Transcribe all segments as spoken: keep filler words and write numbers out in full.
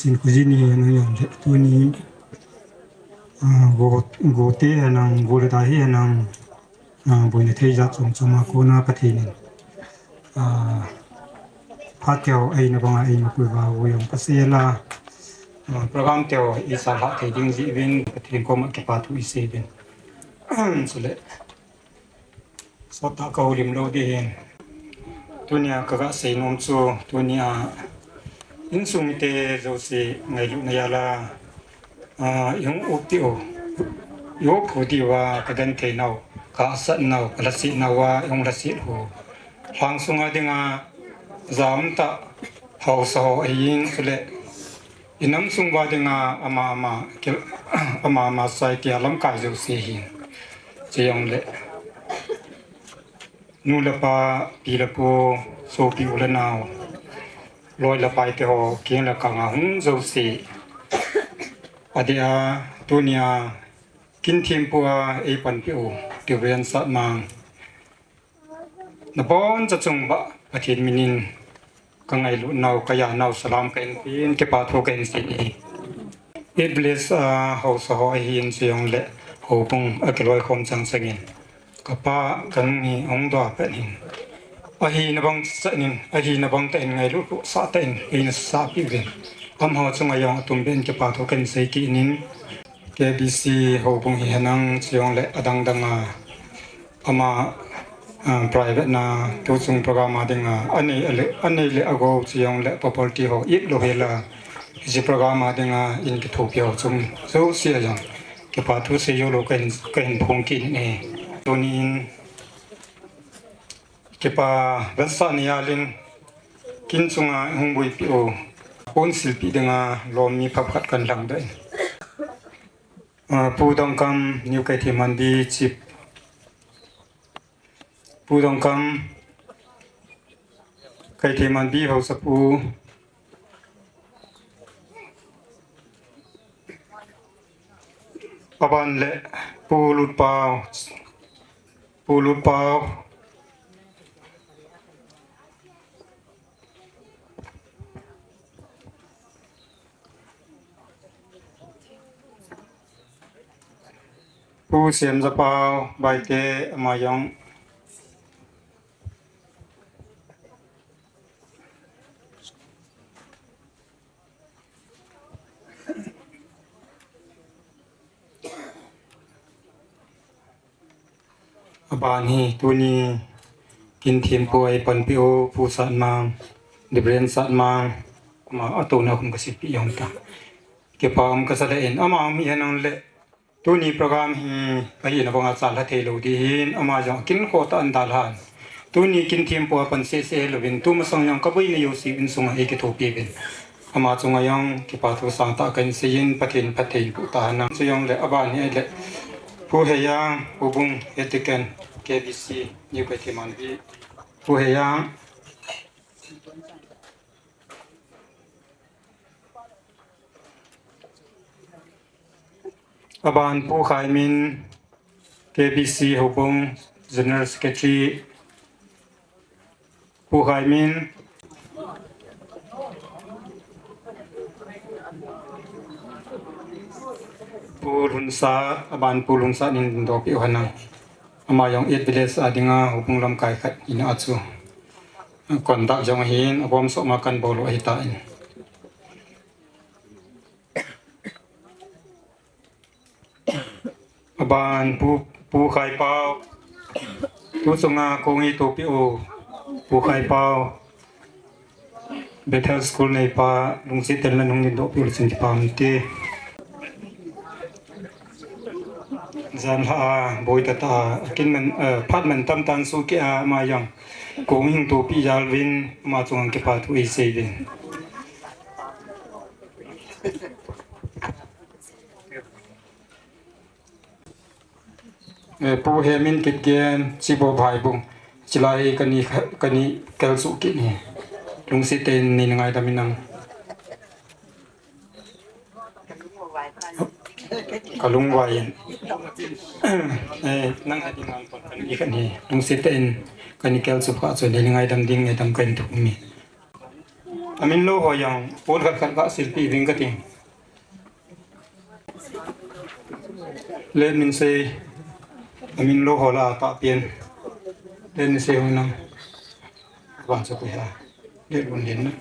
Tin khuji ni hi nang yam le tuni, ah, go, go te hi nang, go le da hi nang, ah, boina thei jat chom chom a kona Pathen in, ah, phat teo eina banga eina pui va u yong pasela, ah, program teo i sa ha thei ding ji vin Pathen koma kipa thu i sei vin. Chule. Sot tah ka houlim lou ding ahin. Tunia ka ga sei nom chu, tunia insung mite jouse ngailutna jal a, ah, i hung up diu, i up u diu a ka genthei nau, ka asat nau, ka lhaset nau a i hung lhaset u. Lhang sunga dinga ja um tah haosa ho ahin, chule i nam sung uva dinga ama ama, ama ama society a lamkai jouse hin. Chujongle nu le pa, pi le pu, sopi u le nao, loi le pai te ho, keng le kang a hung jouse. Adeh a, tunia, kin thempu a, ei panpi u, Reverend Satmang. Nabon chachung uva Pathen minin ka ngailut nau, ka ja nau salam ka hin pe in, kipa thu ka hin sei in. Eight Village a haosa ho ahin, chujongle houbung a kiloikhom chang changin ka pa ka nung hi ahung dua pet hin, ahina bang chan in, ahina bang tah in ngailut sah tah in eina sah pi uvin. Amaho chunga jong atumbeh in kipa thu ka hin sei kit in. K B C houbung hi henlang, chujongle adang dang a, ama, ah, private na, tuchung program a dinga, anei le, anei le agou, chujongle property ho it lou hel a, hiche program a dinga in kithopi ho chung jouse a jong kipa thu sei jou lou ka hin, ka hin phong kit in ahi. Tunin kipa vetsahna jal in kin chunga hung boipi u, kon silpi dinga lom mi phabep khat kan lhang doh in. Ah, Pu Dongkam, New Keithelmanbi Chief. Pu Dongkam, Keithelmanbi Haosapu. Aban le Pu Lutpao, Pu Lutpao. Pu Siamjapao, Baite, ama jong. Aban hi tuni kin thempu a ei panpi u Pu Satmang, Reverend Satmang, ama atouna khun ka seipi jong ta. Kipa um kasa le in, ama um hi henlang le tuni program hi ahina banga chalha thei lou ding ahin, ama jong kin kho ta an dalhan. Tuni kin thempu a pan sese louvin, tumasang jong ka boina jouse insunga ei kithopi uvin. Ama chunga jong kipa thu sangtah ka hin seiyin, Pathen phatthei boh tahen lang. Chujongle aban hi ahile Pu Heijang, Houbung Head Deacon, K B C, New Keithelmanbi. Pu Heijang. Aban Pu Khaimin, K B C Houbung General Secretary. Pu Khaimin. Pu Lhunsat, aban Pu Lhunsat in dohpi u henlang. Ama jong Eight Village a dinga Houbung lamkai khat in achu. Conduct jong ahin, abom soh ma kan bol u ahitan. Aban Pu, Pu Khaipao. Tuchunga kong eitopi u Pu Khaipao. Bethel School neipa, lungset tah in nahung dingdoh piu le chun kipa um te. Jan lha a, boi tah tah a, kin man, eh, phat man tamtah in sohkei a, ama jong kong eitopi jal uvin, ama chunga kipa thu eisei uvin. Eh, Pu Hemin Kipgen, Chief of Houbung. Chilai hi kani, kani kelsuh kit ni. Lungset tah in nei ngaidam in lang. Kalungvai in. Eh, nang hadi ngan pon kani kani. Lungset tah in kani kelsuh kha chu nei ngaidam ding, ngaidam ka hin thum e. Amin lou ho jong, pon khat khat kasilpeh ving kating. Let min sei, amin lou ho la tahpen. Let min sei ho nang. Vangcha koi ha. Let Gunlen na.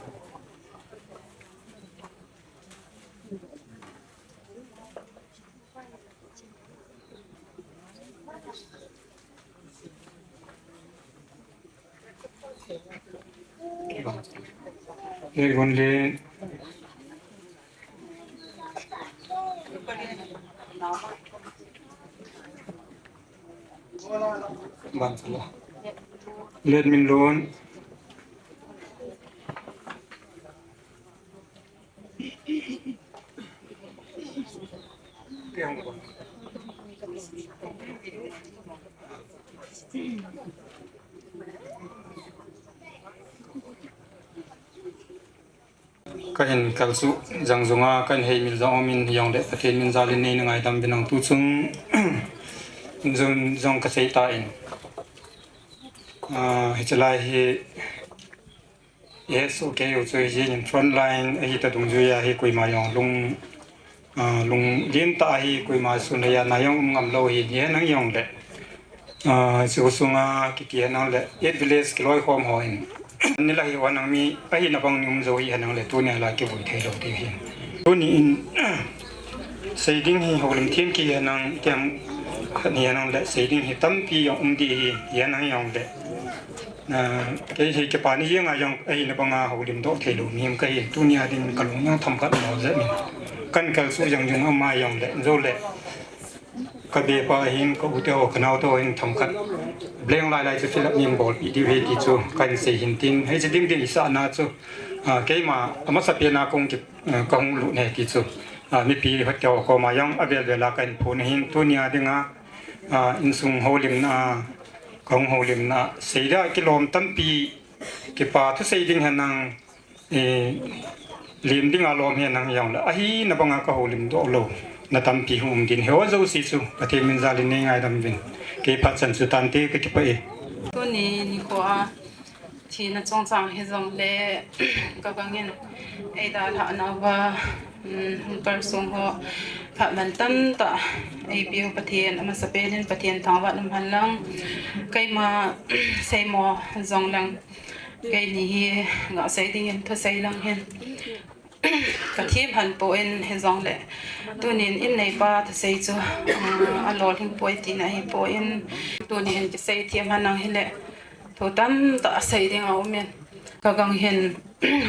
Let Gunlen. Let Minlun. Kahin kalsuh jang jong a, kahin heimil jong umin, hijongle Pathen min jalin neina ngaidam uvin, tu chung jong, jong kasei tan. Ah, hiche lai hi, yes, okay, u chu hi jeng in front line, ahi ta dungjui a hi koima jong lung, ah, lunglen tah a hi koima sun a jana jong um ngam lou hi, hihen nang jongle. Ah, chu sunga kiti henlang le, eight village kiloikhom ho in. Ni la hi ho nang mi, ahina bang ni um jou hi henlang le, tunia la kivui thei lou ti hi. Tuni in, sei ding hi houlim them kihenlang, kem khat ni henlang le, sei ding hi tampi jong um di hi, hihen nang jongle. Na, kei hi kipa ni jeng a jong, ahina banga houlim doh thei lou mihem kahi, tunia ding kalung jong themkhat lou jeh min. Kahin kalsuh jang jong ama jongle, joule. Ka bepa hin, ka u te ho, ka nao te ho hin themkhat. Blank lai lai chu fill up nin bolpeh diu ahi ti chu, kahin sei hin tin. Hiche ding ding isahna chu, ah, keima, amasapen a kong ki, ah, kahung lut ahi ti chu. Ah, mipi ho te ho koma jong avel vel a kahin phon ahin, tunia dinga, ah, insung houlimna a, kahung houlimna a, seida kilom tampi, kipa thusei ding henlang, eh, lim dinga lom henlang jongle, ahina banga ka houlim doh lou na tampi hung um din. Hiho jouse chu, Pathen min jalin nei ngaidam uvin. Kei phat chan chu tante, kakipah e. Tuni nikho a, thina chungchang hijongle, ka gangin, eidalhah nauva, um, hung kalsong ho, phat man tamtah, eipeu Pathen, amasapen in Pathen thangvah in um henlang, keima, seimo jongleng, keini hi, ngah sei dingin, thusei lang hin. Ka them hih pon hijongle. Tunin in neipa thusei chu, ah, alolhing poi tina ahipon. Tunin kisei them henlang hile. Thu tamtah sei ding aumin. Ka gang hin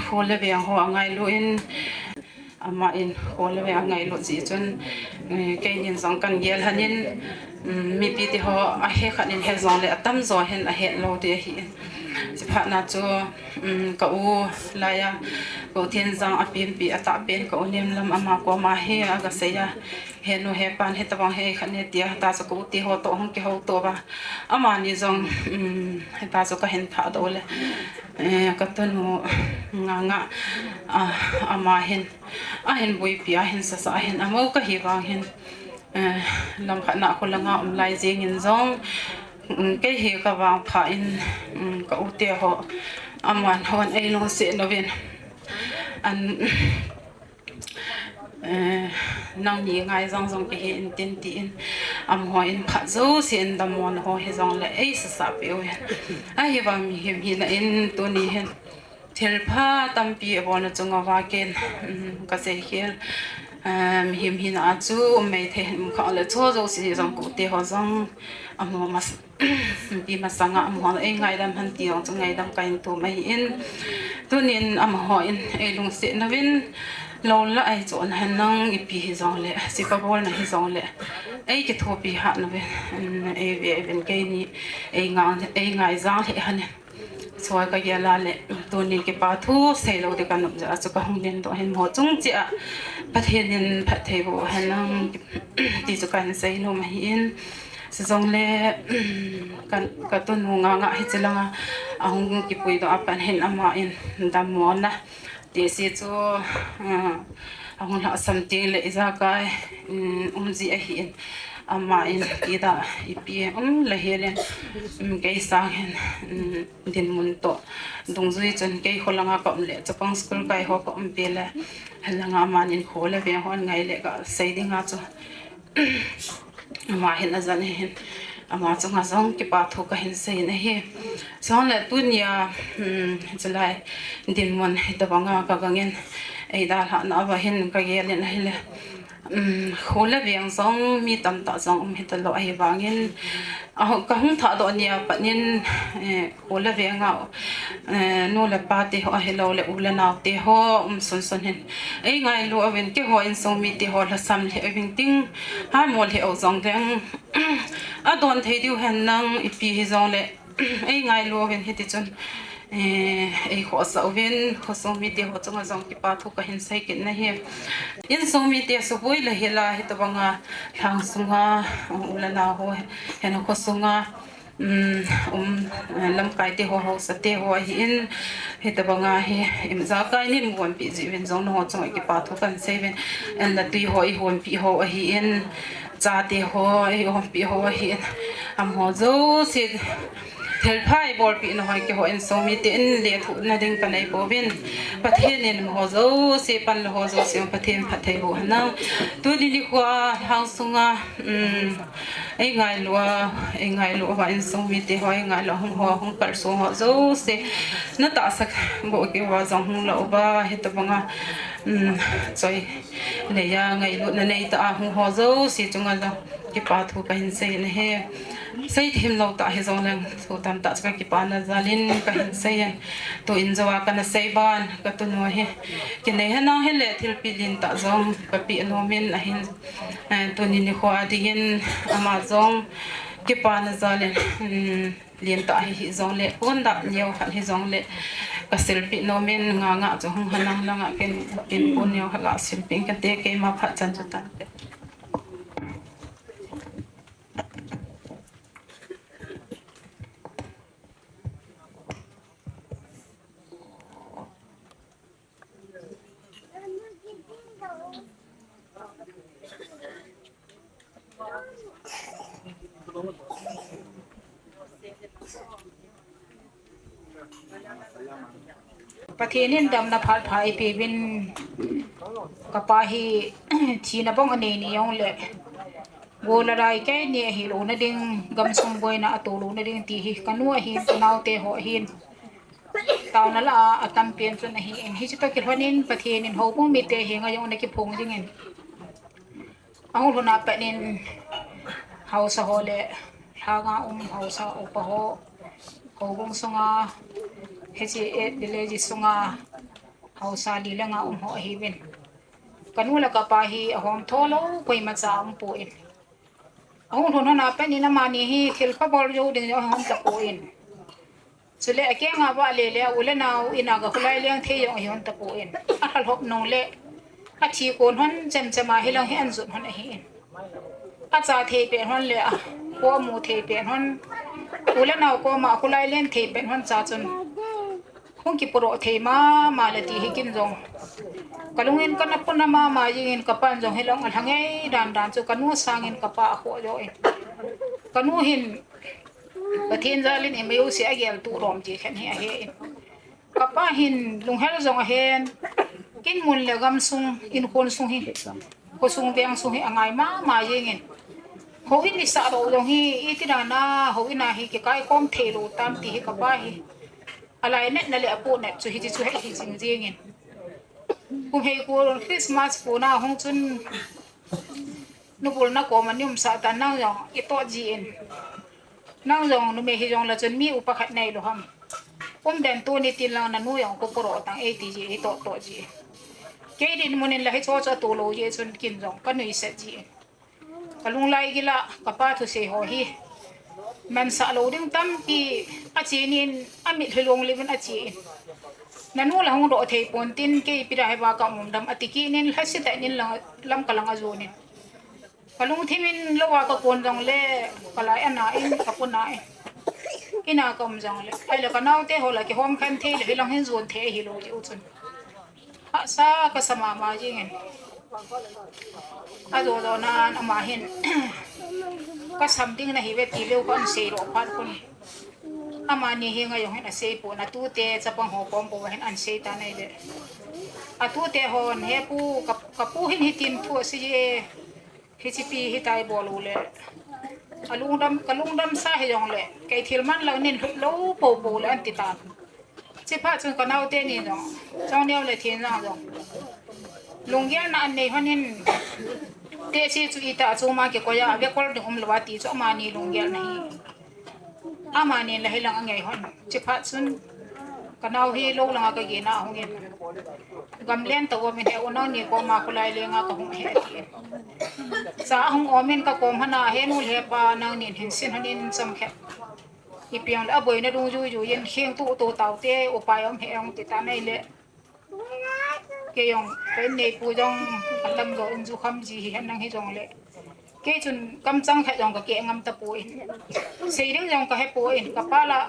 khol le veng ho angailu in. Aman khol le veng angailu jeh chun, eh, keinin jong kahin gel hon in. Um, mipi te ho ahe khat in he jongle atamjo hin ahet lou ding ahin. Chuphat na chu, um, ka u laiya, ka u Thenjang a penpi atahpen ka u Nemlam ama koma hi aga seiya. He nu he pan hitabang hi khat ni tia, ta chu ka u te ho toh hung kihouto uva. Amani jong, um, hita chu kahin thah doh le. Eh, ka tunu Nganga, ah, ama hin. Ahin buipi, ahin sasa, ahin amo kahi vang hin. Eh, lamkhat na kholanga um lai jeng in jong, mm, kei hi ka vangpha in, mm, ka u te ho, aman hon eilungset louvin. An, eh, nangni ngai jong jong kahi in tin tin, amaho in phat jouse in dammo na ho hijongle eisasa peh uvin. Ahivang mihem hina in tuni hin. Thilpha tampi abolna chunga vang ken, um, kasei khel, um, mihem hina a chu um maithei, um, kha le cho jouse jong ka u te ho jong, amaho mas-, pi masanga amaho eingaidam hen ti jong chu ngaidam kahin thum ahin. Tunin amaho in eilungset nauvin, lou la eichohna henlang ipi hijongle, sipa bolna hijongle, eikithopi hat nauvin, um, eive uvin keini, eingai, eingaijang lheh hen. Choi ka gel a le, tuni kipa thu seilou ding ka nop jeh a chu ka hung len doh hin mo chung cheh a. Pathen in phatthei boh hen lang ti chu kahin seinom ahin. Chujongle, ka, ka tunu Nganga hiche langa, ahung kipui doh a pat hin aman dammo na. Tise chu, ah, ahung lhahsam teng le ijakai, um, um ji ahin. Ama in kida ipi um la helin, um, kei sang hin, um, dinmun to. Dungjui chun kei kholanga ka um le, chapang school kai ho ka um pe le. Halanga ama in kho le veng hon ngai le ka sei dinga chu. Ama hin ajan hin. Ama chunga jong kipa thu ka hin sei na hi. Jong le tunia, um, chulai dinmun hi tabanga ka gangin. Ei da hla na va hin ka gelin ahi le. Um, kho le veng jong mi tamtah jong um hita lou ahi vangin, a, ka hung thah doh nia pat in, eh, kho le veng a, eh, nu le pa te ho ahi lou le u le nau te ho um sunsun hin. Ei ngailu uvin keiho insung mi te ho lhasam le uvin ting, ha mo le u jong veng. A don thei diu hen nang ipi hi jong le. Ei ngailu uvin hiti chun, eh, ei khosa uvin, khosung mi te ho chunga jong kipa thu ka hin sei kit na hi. Insung mi te suboi la hila hi tabanga lhang sunga, u le nau ho, hena khosunga, um, um, lamkai te ho, hausa te ho ahi in, hi tabanga hi, im ja kai nin muan pi ji uvin jong na ho chunga kipa thu kan sei uvin, en la tui ho, i hon pi ho ahi in, cha te ho, i hon pi ho ahi in, am ho jo si, Thilpha i bolpi na hoi keiho insung mi te in le thu na ding ka nei pouvin. Pathen in ho jo si pan la ho jo si Pathen phatthei boh hen lang. Tuni nikho a lhang sunga, um, ei ngailu a, ei ngailu a insung mi te ho, ei ngailu a hung ho, hung kal sung ho jo si. Na tahsa boh kei uva jong hung la uva, hi tabanga, um, choi. Neiya ngailutna nei ta a hung ho jo si chunga jong kipa thu ka hin sei na hi. Sei thim lou ta hi jong leng thu tamtah chu ka kipa na jal in ka hin sei in. Tu in jo a ka na sei ban ka tunu hi. Kinei hena hi le thilpi lin tah jong ka pi nom in ahin, eh, tuni nikho a dingin ama jong kipa na jal in, um, Lien tah hi, hi jong le, pon dah neo khat hi jong le, ka silpi nom in nga nga chu hung hen lang langa kin, kin pon neo khat la silpi in ka te keima phat chan chu tan. Pathen in damna phat pha eipeuvin, kapa hi thina bang anei ni jong le, gol a rai kei ni ahi louna ding, gamsung boina ato louna ding ti hi kanu ahin, kanaote ho ahin. Taona la a, atam pen chun ahi in. Hiche toh kilhon in Pathen in houbung mite henga jong ana kiphong jing in. Ahung lhun a pat in haosa ho le lhanga um haosa upa ho, houbung sunga, hiche eight village sunga haosa li le nga um ho ahiuvin. Kanu le kapa hi ahom tho lou, koima cha um poi. Ahung lhun lhon a pat in amani hi thilpha bol jou ding jong ahung tapoi. Chule akeng a vale le u le nau in a ga khulai leng thei jong ahi lhon tapoi. Alhalhop nung le athi kon lhon chemchem a hilang hi anjut lhon ahi in. Acha thei pet lhon le a, ko amu thei pet lhon. U le nau koma khulai leng thei pet lhon cha chun. Hung kipuroh thei mama le ti hi kin jong. Kalung in kana puna mama jing in kapan jong hilang alhangei dan dan chu kanu sangin kapa akhoh jo in. Kanu hin Pathen jal in imeu se agel tu rom ti khen hi ahe in. Kapa hin lunghel jong ahen. Kin mun le gamsung, inkhon sung hi. Khosung veng sung hi angai mama jing in. Houin isah lou jong hi, iti dan a, houin a hi kikai kom thei lou tam ti hi kapa hi. Alainatna le apohnat chu hiche chu hei hi jing jing in. Kum hei ko Christmas ko na hung chun nubul na koma ni umsah tan nang jong itoh ji in. Nang jong numei hi jong la chun mi upa khat nei lou ham. Umden tuni tin lang nanu jong ko puro tang eiti ji itoh toh ji in. Kei dinmun in la hicho cho tu lou ji chun kin jong kanuisat ji in. Kalunglai gila, kapa thusei ho hi. Mansah lou ding tampi, ache nin, amit hilong levin ache in. Nanu la hung doh thei pon tin, kei ipi da hi ba ka um dam, ati kit nin, lhasi tah nin lang, lam kalang ajon in. Kalungthim in lou a kakon jong le, kalai ana in, kapuna in. Ina ka um jong le, ahile kanaote ho la kihom khen thei le, hilang hin jon thei hilou ji u chun. Hahsa kasa mama jing in. Ajo jo nan ama hin, kasam ding nahi ve ti leu kon sei lo phat kon. Amani hi ngai jong hin asei pon, atute chapang ho kom bou hin ahin sei tan ahile. Atute hon, he pu, ka, ka pu hin hitin thu asei e, hiche pi hitia bol u le. Alungdam, kalungdam sa hijong le, kei thil man lang nin lhup lou pou pou le ahin ti tan. Chuphat chun kanaote ni jong, Chongneo le Thenjang jong, lunggel na anei hon in, tehse chu itih a chu ma kikoi a, vekol ding umlou a ti chu amani lunggel na ahi. Amani la hilang angai hon. Chuphat chun, kanao hi lou langa kagena ahung in, gamlen tah umin he u, nangni koma kholai lenga kahung ahi ati. Cha ahung umin kakom hana, he nu le pa, nangnin hin sin hon in chomkhat. Ipi jong le aboina dungjuijui in kheng tuh tuh taute, upai um he ong ti tan ahile. Kei jong, ka inneipu jong, atam jo in jukham ji hihen nang hijong le. Kei chun kamchang khat jong kakeh ngam tapon. Sei ding jong kahepon, kapa la,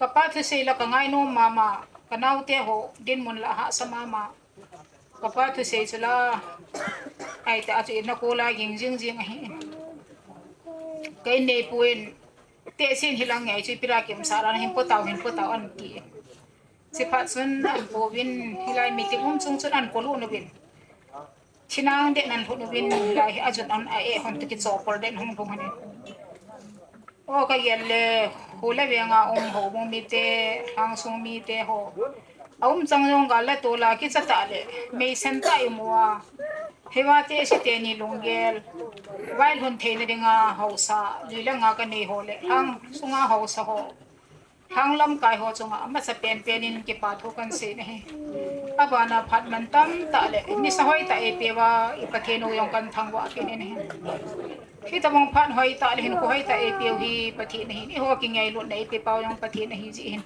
kapa thusei la kangai nom mama, kanaote ho dinmun la hahsa mama. Kapa thusei chu la, ahitah chu ina kol a ging jing jing ahi. Ka inneipu in, tehse in hilang ngai chu ipi la kium sah la, hin po tao, hin po tao ahin ti. Chuphat chun ahin pouvin, hilai meeting um chung chun ahin polut uvin. Thinang den ahin lhut uvin, hilai hi ajun an a eh hon toh kichopol den hung lhung hon in. O kagel le, khu le venga um houbung mite, lhangsung mite ho, aum chang jong gal le tol a kicha tah le, meisan tah imu a. Hiva tehse teni lunggel, vailhun theina dinga haosa li le nga kanei ho le, lhang sunga haosa ho, lhang lamkai ho chunga amasapen pen in kipa thu kahin sei nahi. Abana phat mantam tah le nisa hoitah eipeuva i Pathen u jong kahin thangvah kit in ahi. Hitobang phat hoitah le hinkho hoitah eipeu hi Pathen ahin, eiho kingailutna eipeu jong Pathen ahi jeh hin.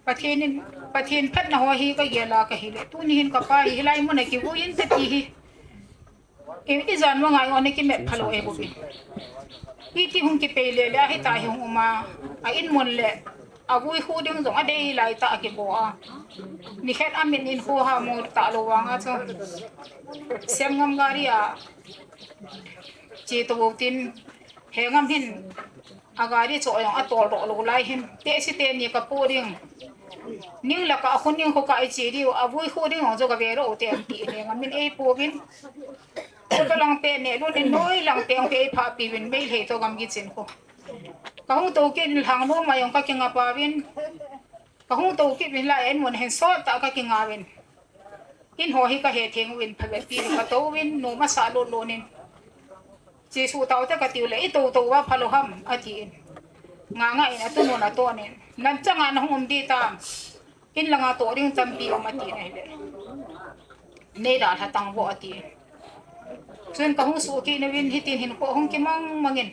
Pathen in, Pathen phatna ho hi kagel a kahile, tuni hin kapa hi hilai mun a kivui inte ti hi. I, ijan ma ngai o, ana kimet phalou e bou ve. Iti hung kipei le le ahitah hi hung um a, a inmun le avui khu ding jong adei lai tah a kibo a. Nikhat amin in khu ha mu talou vanga chu, Semngam gari a che tou tin, he ngam hin, a gari chu jong atol doh lou lai hin, tehse teni kapoh ding. Ning la ka khu ning khu ka iche diu, avui khu ding jong chu kave lou te ahin ti, he ngam in eipouvin. Chutoh lang peh neh lut in, noi lang peh hung peh eiphah piuvin, Meitei toh gamgi chin khu. Kahung tou kit in lhang lom a jong kakingap uvin. Kahung tou kit uvin la inmun hin sot tah kakingah uvin. In ho hi kahe theng uvin, phabep pi katou uvin, nom asah lut lut in. Chesuh taute katiu le, itou tou uva phalou ham, atin. Nga nga in, atunun aton in. Nachanga nahung um ding tam. In langa toh ding tampi um, atin ahile. Neidalha tang vo, atin. Chun kahung suh kit uvin, hitin hinkho hung kimang mang in.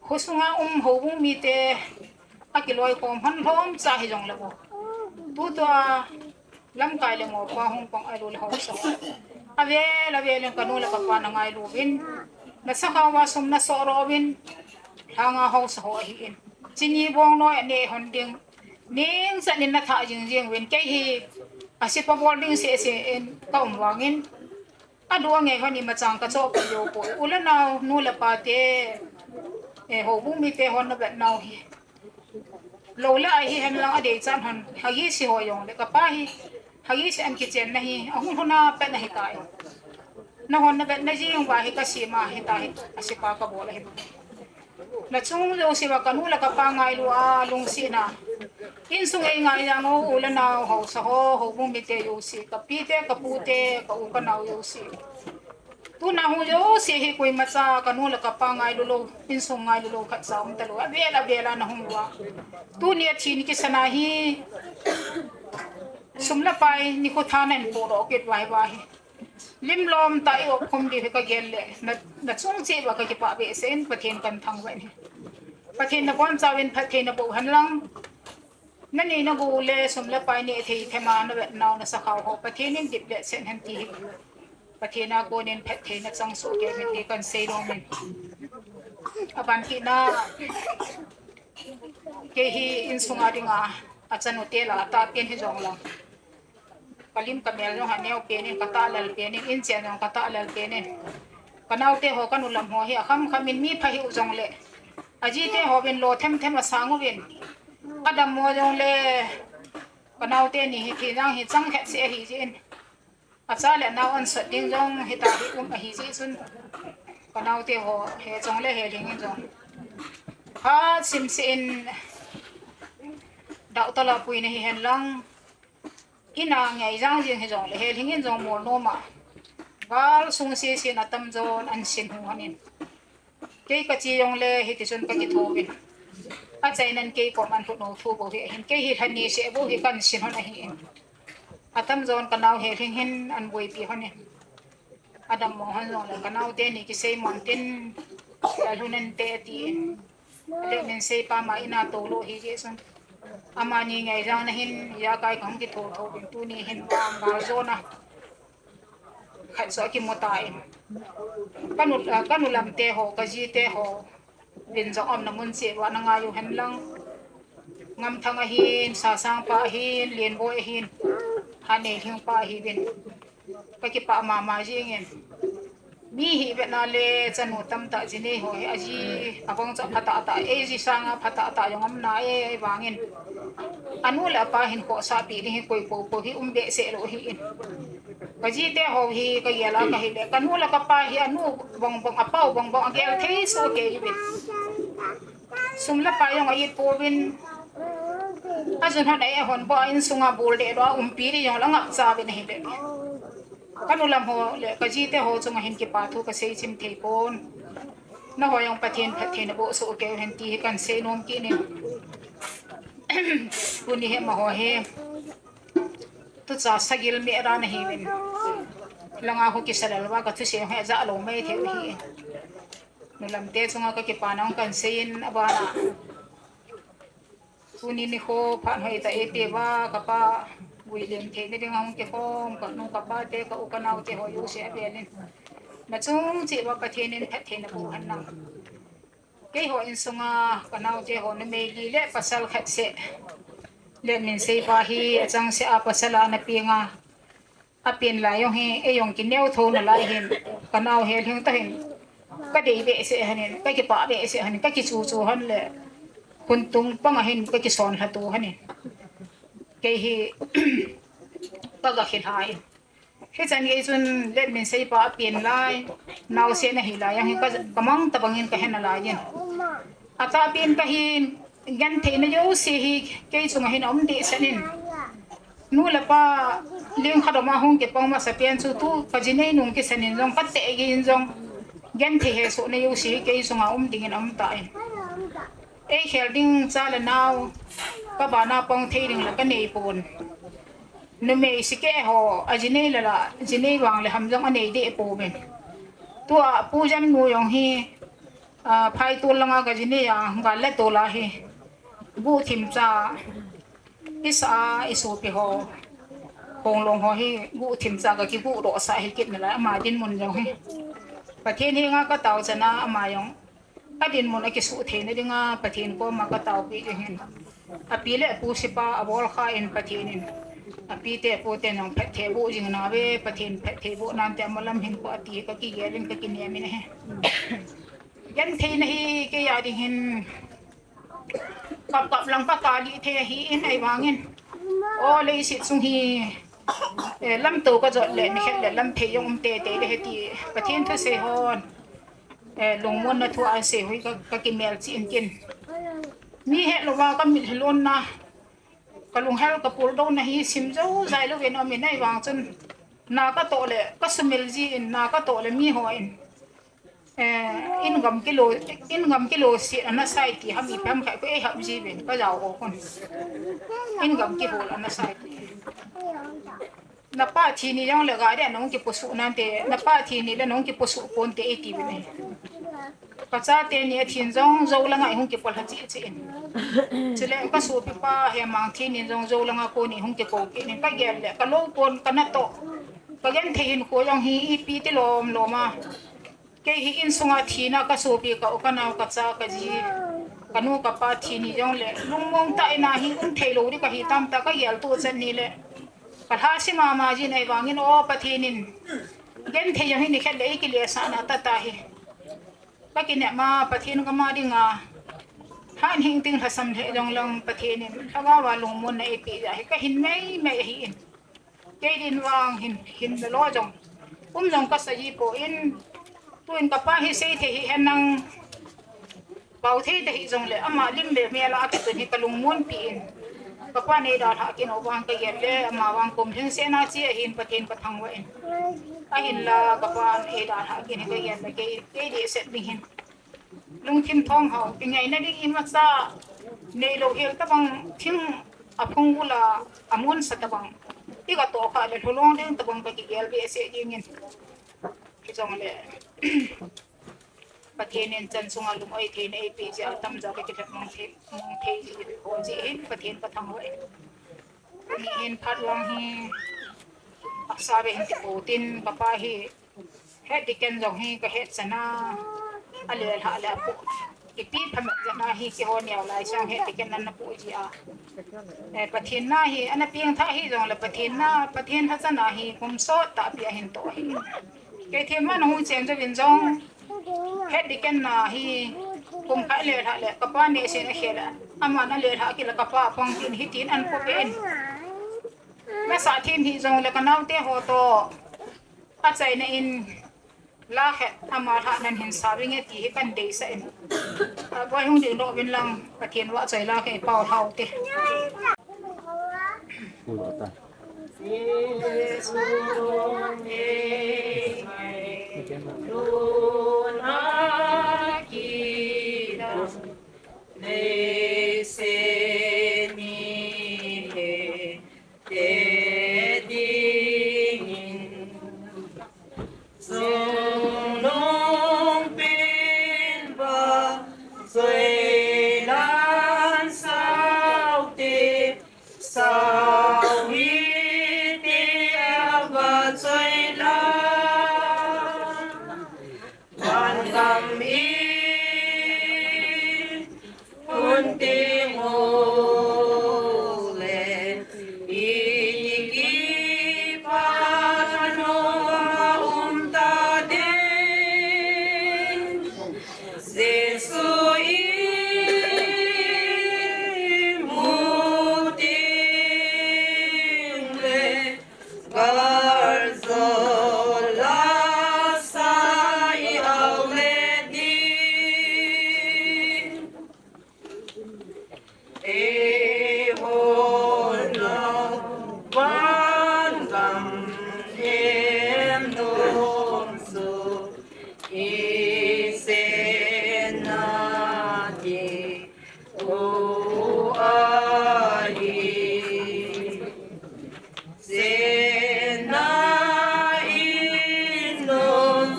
Khosunga um houbung mite akiloikhom hon lhomcha hijong le bou, tutua lamkai le mopa hung pang ahiloule haosa ho, avel avel in kanu le kapa nangailu uvin, nasakhao va sum nasohdoh uvin, lhanga haosa ho ahin, chini bong noi aneh hon ding, ningchan in nathah jing jing uvin, kei hi asepa bol ding seh seh in kaum vangin, adu angai hon imacha kachoh peh jou poi. U le nao, nu le pate, eh, houbung mite hon navetnau hi, lou le ai hihen lang adeichat hon, Hagise ho jong le kapa hi, Hagise an kichenna hi ahung lhun a pat ahitai. Nahon navetna jeng uva hi kasem ahitai, asepa kabol ahi. Nachung jouse uva kanu le kapa ngailu a lungsetna, insung eingai jeng u, u le nao, haosa ho, houbung mite jouse, kapite kapute, ka u kanao jouse, tuna hung jouse hi koimacha kanu le kapa ngailu lou, insung ngailu lou khatcha um talou, avel avel a nahung uva, tuni athi ni kisana hi, sum le pai nikho tha nahin pohdoh kit uva hi, lim lom tah a i-op khum diu hi kagel le, na, nachung cheh uva kakipah behseh in, Pathen kahin thangvah in ahi. Pathen nabonchauvin phatthei naboh hen lang. Nanei nagou le sum le pai neh thei thema navetnau nasakhao ho Pathen in dip le sen hen ti hi, Pathen a konin phatthei nachang soh kei uvin ti kahin seinom in. Aban kit na, kei hi insunga dinga achanu te lah a atahpen hijong lang, Kalim kamel jong ha neo penin, katahlel penin, inchen jong katahlel penin. Kanaote ho, kanu lam ho hi akham khamin mi pha hiu jongle, ajite hovin lo themthem asang uvin. Adammo jongle, kanaote ni hi thinang hi chang khat se ahi jin. Acha le anao ansot ding jong hita hi um ahi jeh chun, kanaote ho he jongle helhing in jong, khat simse in, dau tala puina hihen lang, ina ngai jang jing hijongle helhing in jong molnom a, gal sung sese in atamjon ansin hung hon in. Kei kache jongle hitichun kakithouvin. Achainan kei kom an lhut nau thu bou hi ahin, kei hi lhani se bou hi kansin hon ahin. Atamjon kanao helhing hin anboipi hon in. Adammo hon jongle kanaote ni kisei mon tin, lalhun inte tin. Letminsei pa ma ina toulou hi jeh chun, amani ngai jang na hin, ijakai kahung kitho thouvin, tuni hin vang gal jona khat chu akimu tan. Kanu, kanu lamte ho, kajite ho vin jong umna mun cheh uva na ngai uhen lang, Ngamthang ahin, Sasang pa ahin, Lenboi ahin, Haneilhing pa ahiuvin, kakipah mama jingin. Mi hihvetna le chanu tamtah jinei ho hi aji, abang chu aphatah tah, eiji sanga phatah tah jong umna e, ahivangin anu le apa hin khohsahpi ding hi koi poupou hi um behseh lou ahin. Kajite ho hi kagel a kahile, kanu le kapa hi anu bangbang, apau bangbang agel thei soh kei uvin. Sum le pai jong a-it pouvin, ajun hon a-eh hon bou a, insunga bol dehdoh a umpi ding jong la ngapcha uvin ahile, kanu lam ho le kajite ho chunga hin kipa thu kasei chim thei pon. Nangho jong Pathen phattheina boh soh kei uhen ti hi kahin seinom kit in. Tuni hi amaho hi tucha sagil meh dan ahiuvin, langa khu kisa lel uva kathusei hi ajah lou maithei u ahi. Nulamte chunga kakipana jong kahin seiyin, abana tuni nikho phat hoitah eipeuva, kapa guilhem theina dinga hung kikhom, kanu kapate, ka-u kanaote ho jouse avelin, nachung cheh uva Pathen in phattheina boh hen lang. Keiho insunga kanaote ho numei li le pasal khat seh, Letminsei pa hi achangseh a pasal a ana peng a, apen lai jong hi, ei jong kineo tho nalai hin, kanao Helhing toh hin kadei behseh hon in, kakipah behseh hon in, kakichu chu hon le, khuntung panga hin kakisonlha tu hon in, kei hi kaga khilha in. Hichan gei chun Letminsei pa apen lai, naosen ahi lai jong hi ka, kamang tobangin kahe nalai in. Atahpen kahin, gentheina jouse hi kei chunga hin aum dehset in. Nu le pa lengkhat uma hung kipang masapen chu tu kajinei nung kisan in jong, kateh gei in jong, genthei hesohna jouse hi kei chunga um dingin aum tan. Eikhel ding cha le nao, kabana pang thei ding la kanei pon. Numei sikeh ho, ajinei le la, jinei vang le ham jong anei deh pouvin. Tua Pu Jannu jong hi, a, Phaitol langa kajinei a, gal le tol a hi, guhthim cha, isa a, isopi ho, Konglong ho hi guhthim cha kakibuhdohsah hi kit nalai, ama dinmun jong hi. Pathen henga katao chana ama jong adinmun akisuh theina dinga Pathen koma kataopi ding hin. Api le apu sipa abolkha in Pathen in, apite aputen jong phatthei boh jing nauve, Pathen phatthei boh nante amalam hinkho ati hi kakigel in kakinem in ahi. Gentheina hi kei a ding hin kap kap lang kakap lih thei ahin, ahivangin, o, leiset sung hi, eh, lamto kajot le nikhat le lamthei jong um teitei le hiti Pathen thusei hon, eh, lungmonna thu asei ho hi ka, kakimelchih in tin, mi hetlouva kamit hilonna, kalunghel kapuldouna hi sim joujai louvin aumin, ahivang chun na katoh le kasumil jin, na katoh le mihon, eh, in gam kilo, in gam kilo set ana sai ti ham, ipi ham khat khu eihap jiuvin kajao ho khun. In gam kihol ana sai ti. Napa thi ni jongle gari a nahung kiposuh nante, napa thi ni le nahung kiposuh ponte eitiuvin ahi. Kachate ni athin jong jou langa ihung kipolha cheh cheh in. Chule kasopipa Hemang thi ni jong jou langa koni hung kikou kit in, kagel le kalou pon kanatoh. Kagenthei hinkho jong hi ipi ti lom lom a. Kei hi insunga thina kasopi, ka-u kanao kacha kaji, kanu kapa thi ni jongle lungmong tah in ahi, um theilou ding kahi tamtah kagel tuchan ni le. Kalhasi mama jin ahivangin, o Pathen in, genthei jong hi nikhat le eikilesahna tah tah hi. Kakinepma Pathen kama dinga hatah in ding lhasam lheh jong lang Pathen in lhagao a lungmonna eipeh jeh hi kahin mei mei ahin. Kei din vang hin, hin lolo jong um jong kasa jipon, tuin kapa hi seithei hihen lang, pao thei tahih jongle ama lim le mel a kitun hi kalungmonpi in, kapa neidalhah kit u vang kagel le, ama vang kum lhingsetna che ahin Pathen kathangvah in. Ahinla kapa neidalhah kit hi kagel le, kei, kei dehset ding hin lungthim thonghao, kingaina ding imacha neilou hel tobang, thing aphung ula amun sa tobang, igatoh khah le lhulong ding tobang kakigel behseh dingin. Hijongle Pathen in chan sunga lung-oi theina eipeh jeh a tamjo kakilhep mong thei, mong thei ji ho jeh hin Pathen kathangvah e. Ani hin phat lang hi haksa beh hin tipou tin, kapa hi head deacon jong hi kahetchan a, alelhah le apoh, ipi phamat jana hi kihou neo lai sang head deacon nan napoh jeh a. Eh, Pathen na hi ana pengthah hijongle Pathen na, Pathen lhachana hi kum sot tahpi ahin toh hi. Kei themma nahung chen jouvin jong, head deacon na hi kum khat lelhah le kapa nehsen akhel a, aman alelhah kit le kapa apang tin hitin anpoh peh in. Nasah them hijongle kanaote ho toh achaina in la khat ama lhah nan hin savinge ti hi kahin deisah in. Aboi hung ding doh uvin lang, Pathen vahchoi la khat ipao lhau te. Vangam in, hun ting u le, iti kipa thanom a um ta ding. Jesu imu ting le, Gal jo la sa i au le ding. Eiho vangam em nom chu i sena ding. O ahi, sena in nom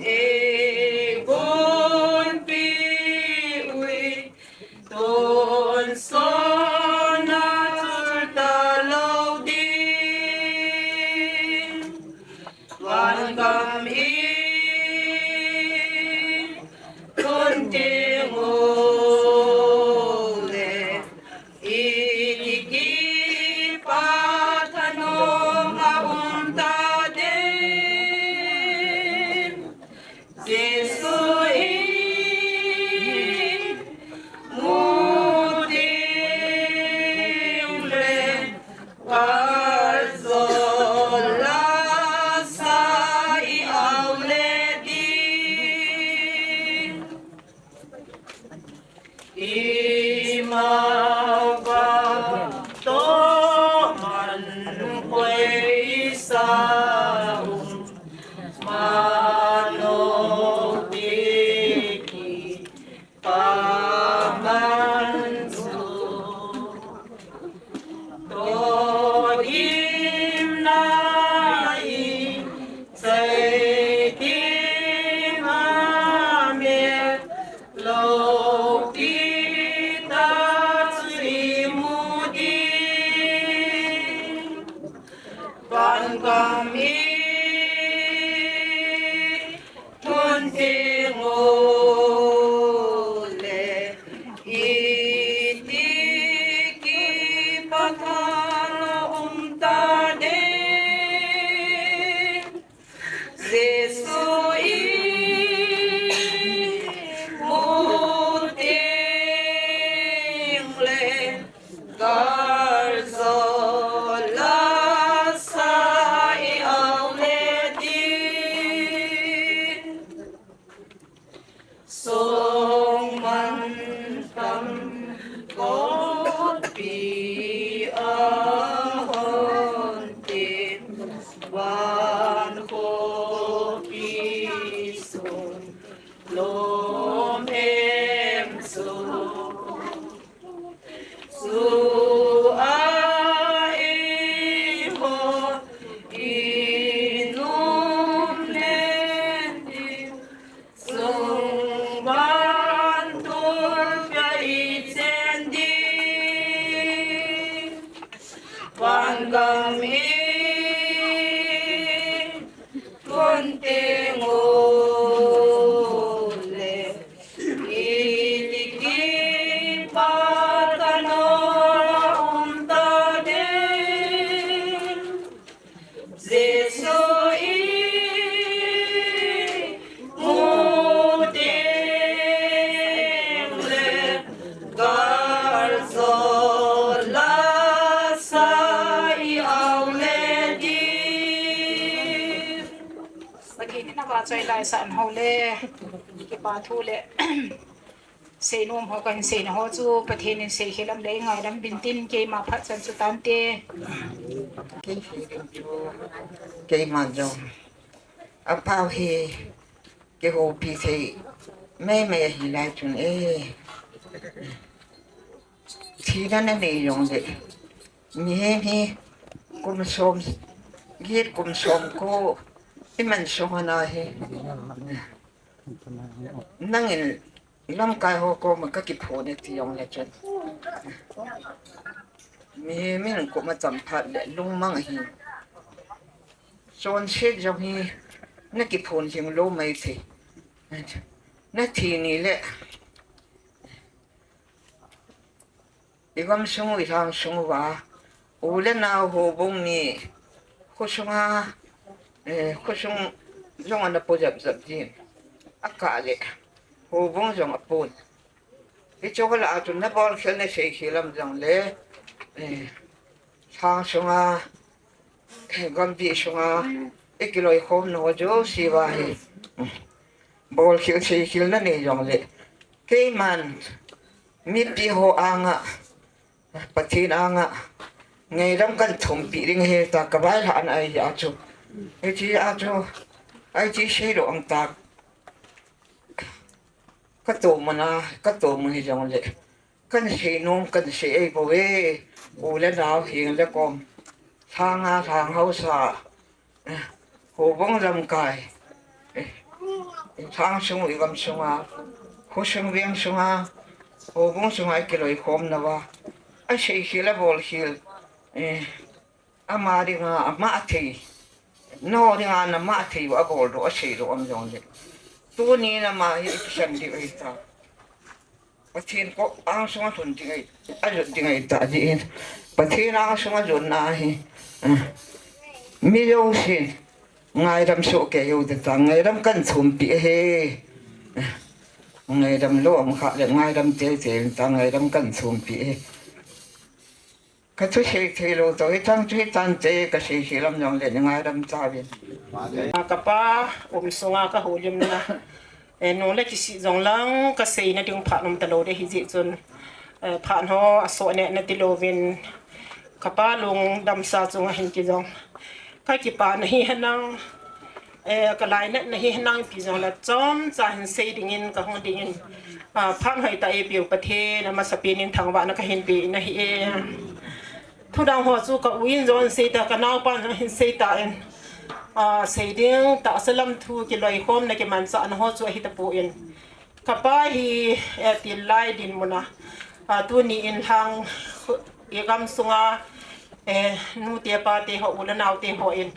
ei gonpi ui, tonsot na chul talou ding. Vangam in, tun ting u le, iti kipa thanom a um ta ding. Jesu imu ting le, gal jo la sa i au le ding. Ima pa to man koi sa um, ma no ti ki pa man chu. To gimna i chai ding a mel loupi ta chu i mu ding. Vangam in, tun ting u le, iti kipa thanom a um ta ding. Longman tam kotpi ahon tin, van khopi sung lom hem sung. Sua eiho inum len ding, sung vanthu pia ichen ding, vangam i tun teng u le, iti kipat a na um ta ding. Jesu i mu teng le, gal zo la sa i au le ding. Pathen in ava choi lai san ho le, kipa thu le, seinom ho kahin seina ho chu Pathen in seikhel am le ngaidam uvin tin, keima phat chan chu tante. Keima jong apao hi kihoupi thei meimei ahi lai chun e. Thina nanei jongle, mihem hi kum som, get kum som ko iman sung ana hi, nangin lamkai ho koma kakiphon e ti jongle chun, mihem in kum acham phat le lungmang ahi. Chonset jong hi nakiphon jing lou maithei. Nathi ni le, i gamsung u, i lhangsung uva u le nao, houbung ni, khosunga, eh, khosung jong ana po jep jep jin, akah le houbung jong apon. Hiche ho lah a chun nabolkhel naseikhel am jongle, eh, lhangsunga, eh, gampi sunga ikiloikhomna ho jouse uva hi, bolkhel seikhel nanei jongle, keiman mipi ho anga, Pathen anga ngaidam kahin thumpeh ding ahi tia kavailhahna ahi a chu. Hiche a chu, hiche seilou ang ta, katohmun a, katohmun hijongle, kahin seinom, kahin sei ahibouve, u le nao, heng le kom, lhanga, lhang haosa, houbung lamkai, lhangsung u, i gamsunga, khosung vengsunga, houbung sunga ikiloikhomna uva aseikhel, abolkhel, ama dinga ama thei, nao dinga ama thei u aboldoh, aseidoh am jongle, tuni in ama hi ikisan diu ahita. Pathen koma angsunga lhun ding ahi, alut ding ahita, ahin. Pathen angsunga lutna hi, mi jousen ngaidam soh kei u hite tia ngaidam kahin thumpeh ahi. Ngaidam lou um khah le ngaidam teitei un tia ngaidam kahin thumpeh ahi. Kathusei theilou toh hichang chu hitante, kaseikhel am jongle nei ngaidam tauvin. Kapa um sunga kahoulimna, eh, nung le kisih jong lang kaseina ding phat um talou ding ahijeh chun, eh, phat ho asoh neh nati louvin, kapa lungdamsa chunga hin kijong, kakipana hi henlang, eh, kalainatna hi henlang, ipi jongle chomcha hin sei dingin kahung dingin, ah, phat hoitah eipeu Pathen amasapen in thangvahna kahin pe in ahi e. Thudang ho chu ka u in jong ahin sei tan, kanaopan jong ahin sei tan, ah, sei ding tahsa lam thu, kiloikhomna, kimanchahna ho chu ahitapon, kapa hi, eh, til lai dinmuna, ah, tuni in lhang, i gamsunga, eh, nute pate ho, u le naote hon,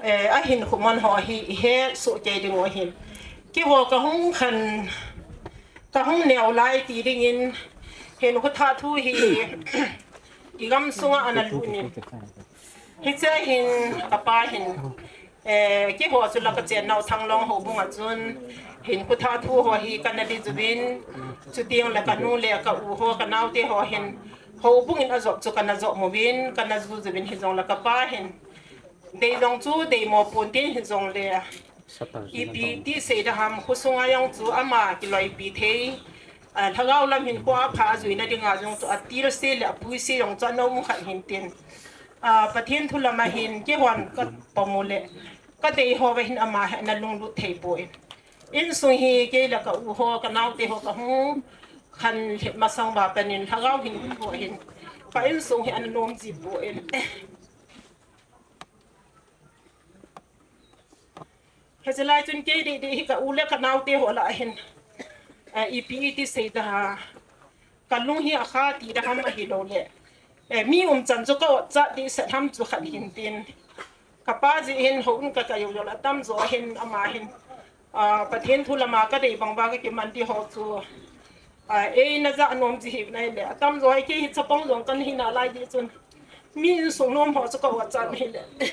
eh, ahinkho man ho hi ihet soh kei dingu ahin. Keiho kahung khen, kahung neo lai ti dingin, hinkho thah thu hi i gamsunga ana lut in, hiche hin kapa hin, eh, keiho chu la kachen nau Thanglong houbunga chun hinkho thah thu ho hi kana dih uvin, chutengle kanu le ka u ho, kanaote ho hin houbung in ajop chu kana jop uvin, kana ju uvin, hijongle kapa hin deijong chu deimo ponte hijongle, Ipi ti seida ham, khosunga jong chu ama kiloipi thei, ah, lhagao lam hinkho a pha ajuina dinga jong chu atilse le apuise jong chu anom khat hintin. Ah, Pathen thu lama hin keihon kapom u le kadei ho va hin ama hi ana lunglut thei poi. Insung hi kei le ka u ho, ka naote ho, kahung khanlet masang uva panin lhagao hinkho hin ka insung hi ana nom ji poi. Hichelai chun kei dehdeh hi ka u le ka naote ho lah a hin, eh, ipi iti seida ham, ka lung hi akha tida ham ahilou le, eh, mi umchan chu ka otchat dehset ham chu khat hintin. Ka pa jeh hin houin ka, ka jou jou le atamjo hin ama hin, ah, Pathen thu lama kadei bang uva kakiman di ho chu, ah, eina ja nom ji hih nai le, atamjo hi kei hi chapang jong kana hi nalai jeh chun, mi insung nom ho chu ka otchat nai le.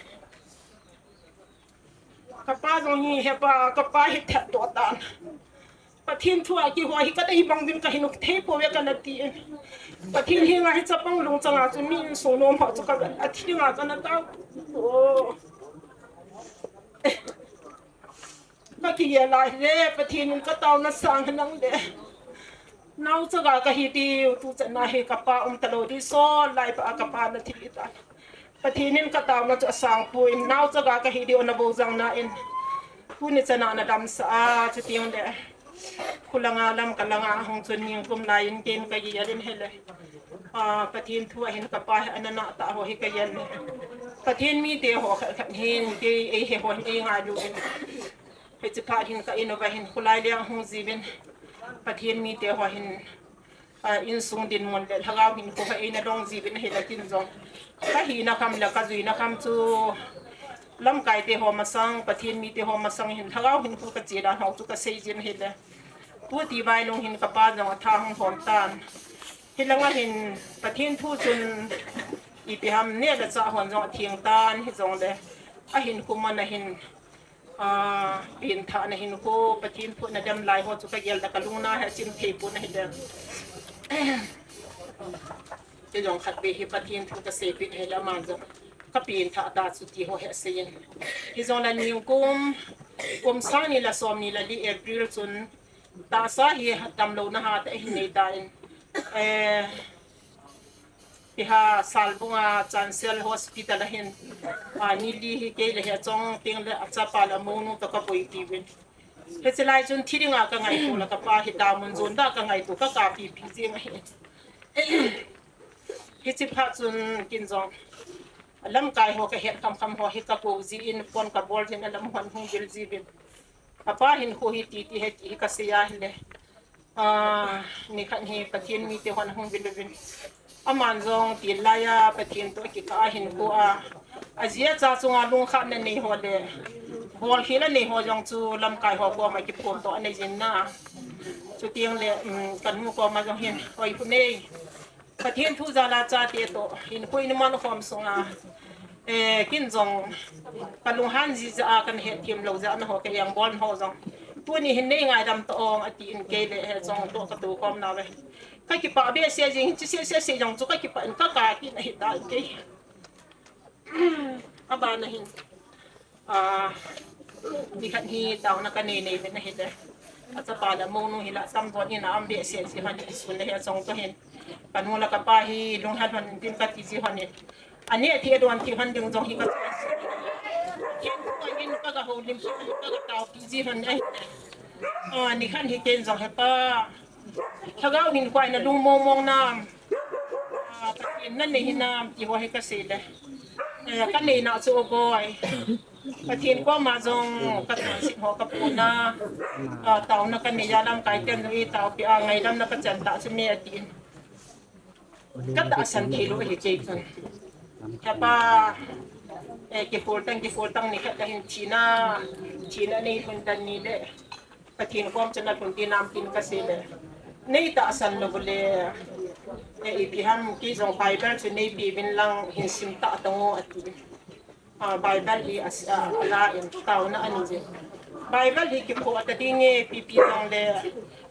Ka pa jong hi, he pa, ka pa hi thet doh tan. Pathen thu a kihou hi kadei bang din kahin um thei pouve kana tin. Pathen henga hi chapang lungchang a chu mi insung nom ho chu ka, athi dinga kana tao. Oh. Ka kigel lai le, Pathen in ka taona sang hen lang le. Nao chaga kahi diu, tuchan a hi ka pa um talou di, sol lai pa a ka pa ana thi tan. Pathen in ka taona chu asang poi, nao chaga kahi diu ana bol jang nan. Tuni chan a ana damsah a, chuti le. Kholanga Lamka langa hung chun ningkum lai in ken ka gel in ahile. Ah, Pathen thu a hin ka pa hi ana natah ho hi ka gel le. Pathen mite ho khat khat hin kei eihe ho hin eingailu in. Hiche phat hin ka in uva hin kholai le ahung jiuvin. Pathen mite ho hin, ah, insung dinmun le lhagao hinkho hi eina dong jiuvin ahile ken jong. Ka hina kham le ka juina kham chu lamkai te ho masang, Pathen mite ho masang hin lhagao hinkho ka che dan ho chu ka sei jin ahile. Tuti vailung hin ka pa jong atha hung hon tan. Hilanga hin Pathen thu chun ipi ham, neh le chah hon jong atheng tan, hijongle ahinkho man a hin, ah, pengthahna hinkho, Pathen thu ana dem lai ho chu ka gel le ka lungna hi achim thei pon ahile. Kei jong khatvei hi Pathen thu ka seipeh ahile aman jong ka pengthah ta chu ti ho hi asei in. Hijongle ningkum, kum sang ni le som ni le li April chun tahsa hi damlouna hatah ahin nei tan. Eh, Hiche Salbung a Chancel Hospital a hin, ah, ni li hi kei le hi achong teng le achapa le amounu toh ka boipi uvin. Hichelai chun thi dinga ka ngaito le ka pa hi damun jon da ka ngaito, ka kapi pi jing ahi. Hiche phat chun ken jong lamkai ho ka het kham kham ho hi ka kou jin, phone ka bol jin, alam hon hung vil jiuvin. Ka pa hinkho hi titi ahi ti hi ka sei ahile. Ah, nikhat hi Pathen mite hon hung vil uvin. Aman jong til laiya Pathen toh kikah a hinkho a, ajia cha chunga lungkhatna nei ho le bolkhel a nei ho jong chu lamkai ho koma kiphong toh anei jin na. Chuteng le, um, ka nu koma jong hin, oi, pu nei. Pathen thu jal a chate toh hinkho in man khom sunga, eh, ken jong ka lunghan ji jeh a, kana hetthem lou jeh a, nangho ka engbol nau jong tuni hin nei ngaidam tao ong, atin kei le hiche jong toh ka tou khom nauve. Ka kipah behseh jing, hiche seh seh seh jong chu ka kipah in ka kap kit ahi tai kei. Abana hin, ah, nikhat hi taona ka nei nei uvin ahile. Achapa le amounu hi la tamjo in a um behseh ji hon, sun le hiche jong toh hin. Ka nu le ka pa hi lunghel hon in tin ka ti ji hon in. Aneh thei adon thei hon ding jong hi ka, hin ka houlim, ka taopi ji hon ahi. Ah, nikhat hi ken jong he pa, lhagao hinkho a na lung mong mong nam, ah, Pathen na nei hinam ti ho hi ka sei le. Eh, ka neina chu o boi. Pathen koma jong ka thusei ho ka puna. Ah, taona ka nei a, lamkai ten jong eitaopi a, ngaidamna ka chan tah chu me atin. Ka tahsan thei lou ahi kei chun. He pa, eh, kihol tang, kihol tang, nikhat a hin thina, thina nei lhun dan ni le. Pathen kom chun alhun ding nam tin ka sei le. Nei tahsan lou le, eh, ipi ham, kei jong Bible chu nei pe uvin lang hin sim tah tang o ati. Ah, Bible hi a, a, ala in taona anei je. Bible hi kikhoh ta ding e, ipi ipi jong le,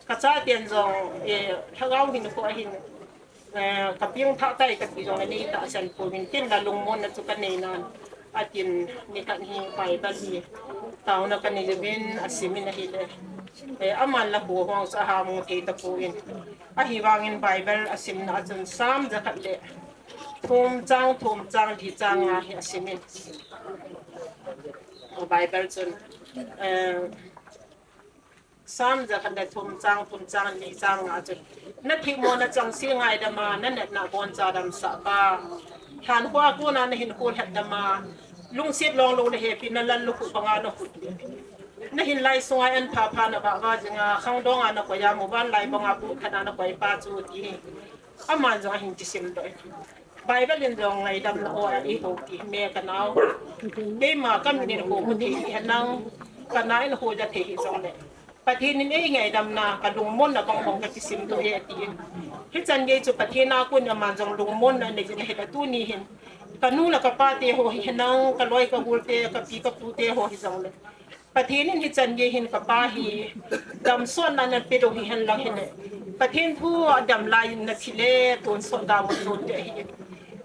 ka chaten jong, eh, lhagao hinkho a hin, eh, ka pengthah tai kati jong le nei tahsan pouvin, ken la lungmonna chu ka nei nan. Atin nikhat hi Bible hi taona kanei uvin asimin ahile, eh, aman la ho hong sa ha mu thei tapon. Ahivangin Bible asimna a chun Psalm jakhat le thum chang thum chang li chang nga hi asimin. Bible chun, eh, Psalm jakhat le thum chang thum chang li chang nga chun, na themmo na chang se ngaidam a, na natna boncha damsah Pa. Lhankhuh a kona na hinkho lhatdam a, lungset longlou le hepi na lallukhuh banga na khut le, na hinlai sunga an phapha na vahva jinga, khangdong a na koi a, muvanlai banga pukhat a na koi Pa chu ti hi. Aman jong ahin kisim doh e. Bible in jong ngaidamna o a eihou ti hi me kanao. Keima kamin in hou mu thei hihenlang, kana in hou ja thei hijongle, Pathen in eingaidamna kalungmonna bang bang kakisim doh e atin. Hichan gei chu Pathen a kon aman jong lungmonna anei jin ahile tuni hin, kanu le kapate ho hihenlang, kaloi kagolte, kapi kapute ho hijongle, Pathen in hichan gei hin kapa hi damsotna nape doh hihenlang hile, Pathen thu adam lai in nathi le tonsot da mo tonte ahi.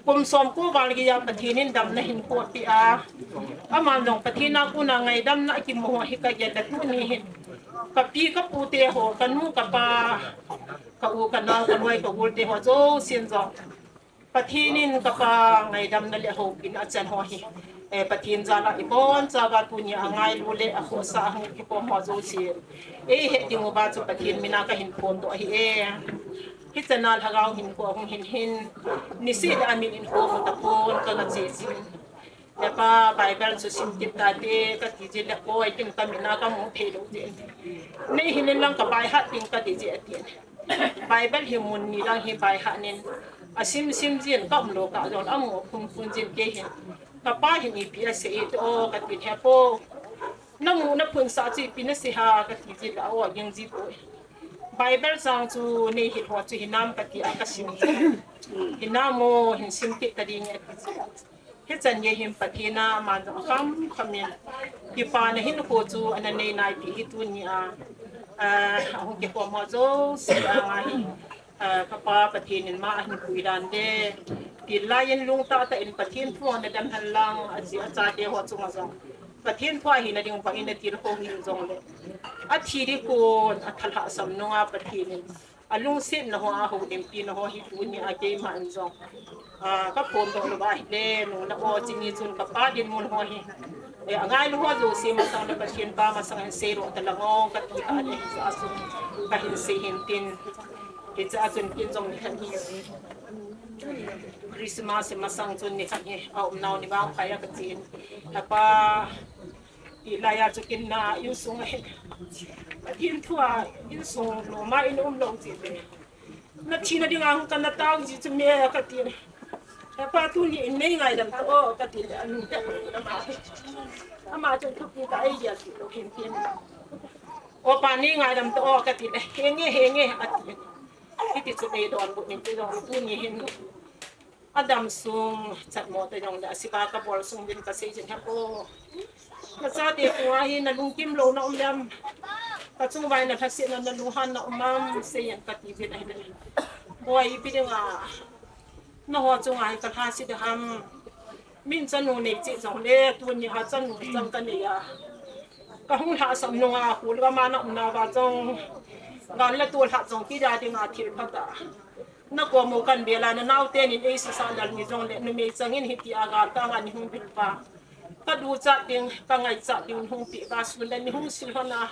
Kum somko val geiya Pathen in damna hinkho apeh a, aman jong Pathen a kona ngaidamna akimu ho hi kagel le tuni hin, kapi kapute ho, kanu kapa, ka u kanao, kaloi kagolte ho jousen jong Pathen in kapa ngaidamna le houpina achan ho hi, eh, Pathen jal a ibonchauva tunia angailu le akhohsah a hung kikhom ho jouse eihet diu va chu Pathen mina kahin phondoh ahi e. Hichana lhagao hinkho ahung hin hin, niseh le amin in hou tapon kana che jin. Hepa, Bible chu simtit tate kati jin le, oi, tin kamina kamu thei lou jin. Nei hin inlang ka baihat ding kati jin atin. Bible hi mun ni lang hi baihat nin, asim sim jin, kaumlou kah jong amu phun phun jin kei hin. Kapa hin ipi asei iti o katin, hepo, namu naphunsah chu ipi nasei ham kati jin le, o, ging jipoi. Bible chang chu neihil ho chu hinam kati a kasim jin. Hinam o, hin simtit ta ding e ati jin. Hichan gei hin Pathen a aman jong kham khamin, kipana hinkho chu ana nei nai ti hi tunia, ah, ahung kikhom ho jouse anga hi, ah, kapa Pathen in ma ahin pui dan le, til lai in lungtah tah in Pathen thu ana dem hen lang, aji achate ho chunga jong Pathen thu ahina ding bang in atilkhou hih jongle, athi ding kon athalhah sam nunga Pathen in alungsetna ho, ahoulimpina ho hi tunia keiman jong, ah, kaphondoh louva ahile, nung le o chini chun kapa dinmun ho hi, eh, angailu ho jouse masang le Pathen pa masang hin seidoh talang o kati a le, hiche a chun kahin sei hin tin, hiche a chun ken jong nikhat hi Christmas masang chun nikhat hi aumnau ni vang phai a katin, hepa, Ti laiya chu ken na insung a hin, Pathen thu a insung loma in umlou jin le, nathina dinga hung kana tao ji chu me kati le, hepa, tuni in nei ngaidam tao o kati le, amin te ama, ama chun thupi tah a idea ti lou hin tin, o pa, nei ngaidam tao o kati le, henge henge ati. Hiti chu nei donbut nin ti jong tuni hin, adam sung chatmo te jong le, aseba kabol sung din kasei jin, hepo, nachate koma hi nalungkim lou na um lem, kachung uva hi nalhasetna, nalunghan na um am, sei in kati jin ahile, boi, ipi dinga nangho chunga hi kalhaset ham. Min chanu nei cheh jongle, tunia chanu chang kanei a, kahung lhahsam nunga, kholgam a na umna uva jong, gal le tol hat jong kija dinga thil phatah. Nakom u kanvel a, nanaote nin eisasa lal ni jongle, numei chang in hitia gal tang a nei hung vil uva, kaduchat ding, kangaichat ding hung peh uva, sun le ni hung sil hon a,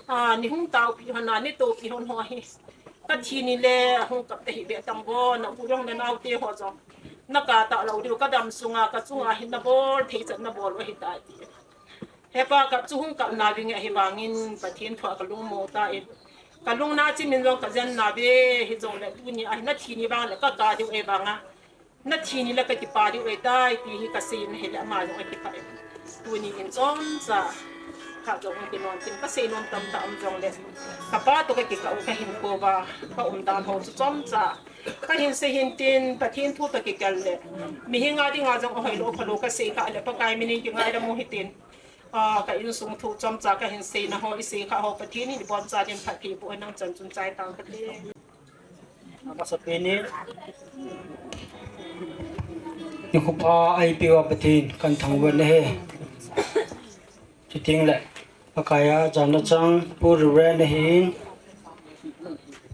ah, nei hung taopi hon a, nei toupi hon ho hi, kathi ni le hung kap ta hih beh tang vo, na u jong nanaote ho jong nakap talou diu, kadam sunga, kachunga hin nabol thei chan nabol u ahitai ti. Hepa, kap chu hung kap nauvinge, ahivangin Pathen thu a kalungmo tan, kalungna chimin jong kajen nauve, hijongle tunia hi nathi ni vang le kakap diu ahivanga, nathi ni le kakipah diu ahitai ti hi kasei in ahile, ama jong akipah e. Tuni in chomcha khat jong hung kinom tin, kasei nom tamtah um jongle, kapa toh kakikah u kahinkho uva kaumdan ho chu chomcha kahin sei hin tin, Pathen thu toh kikal le, mihinga dinga jong ahoilou phalou kasei khah le, Pakai min in kingaidam u hitin, ah, ka insung thu chomcha kahin seina ho, isei khah ho Pathen in iboncha din phatthei boh hen, nang chan chun chai tang kate. Amasapen in Nikho pha eipeuva Pathen kathangvah e. Chuteng le, Pakai a jana chang Pu Reverend ahin,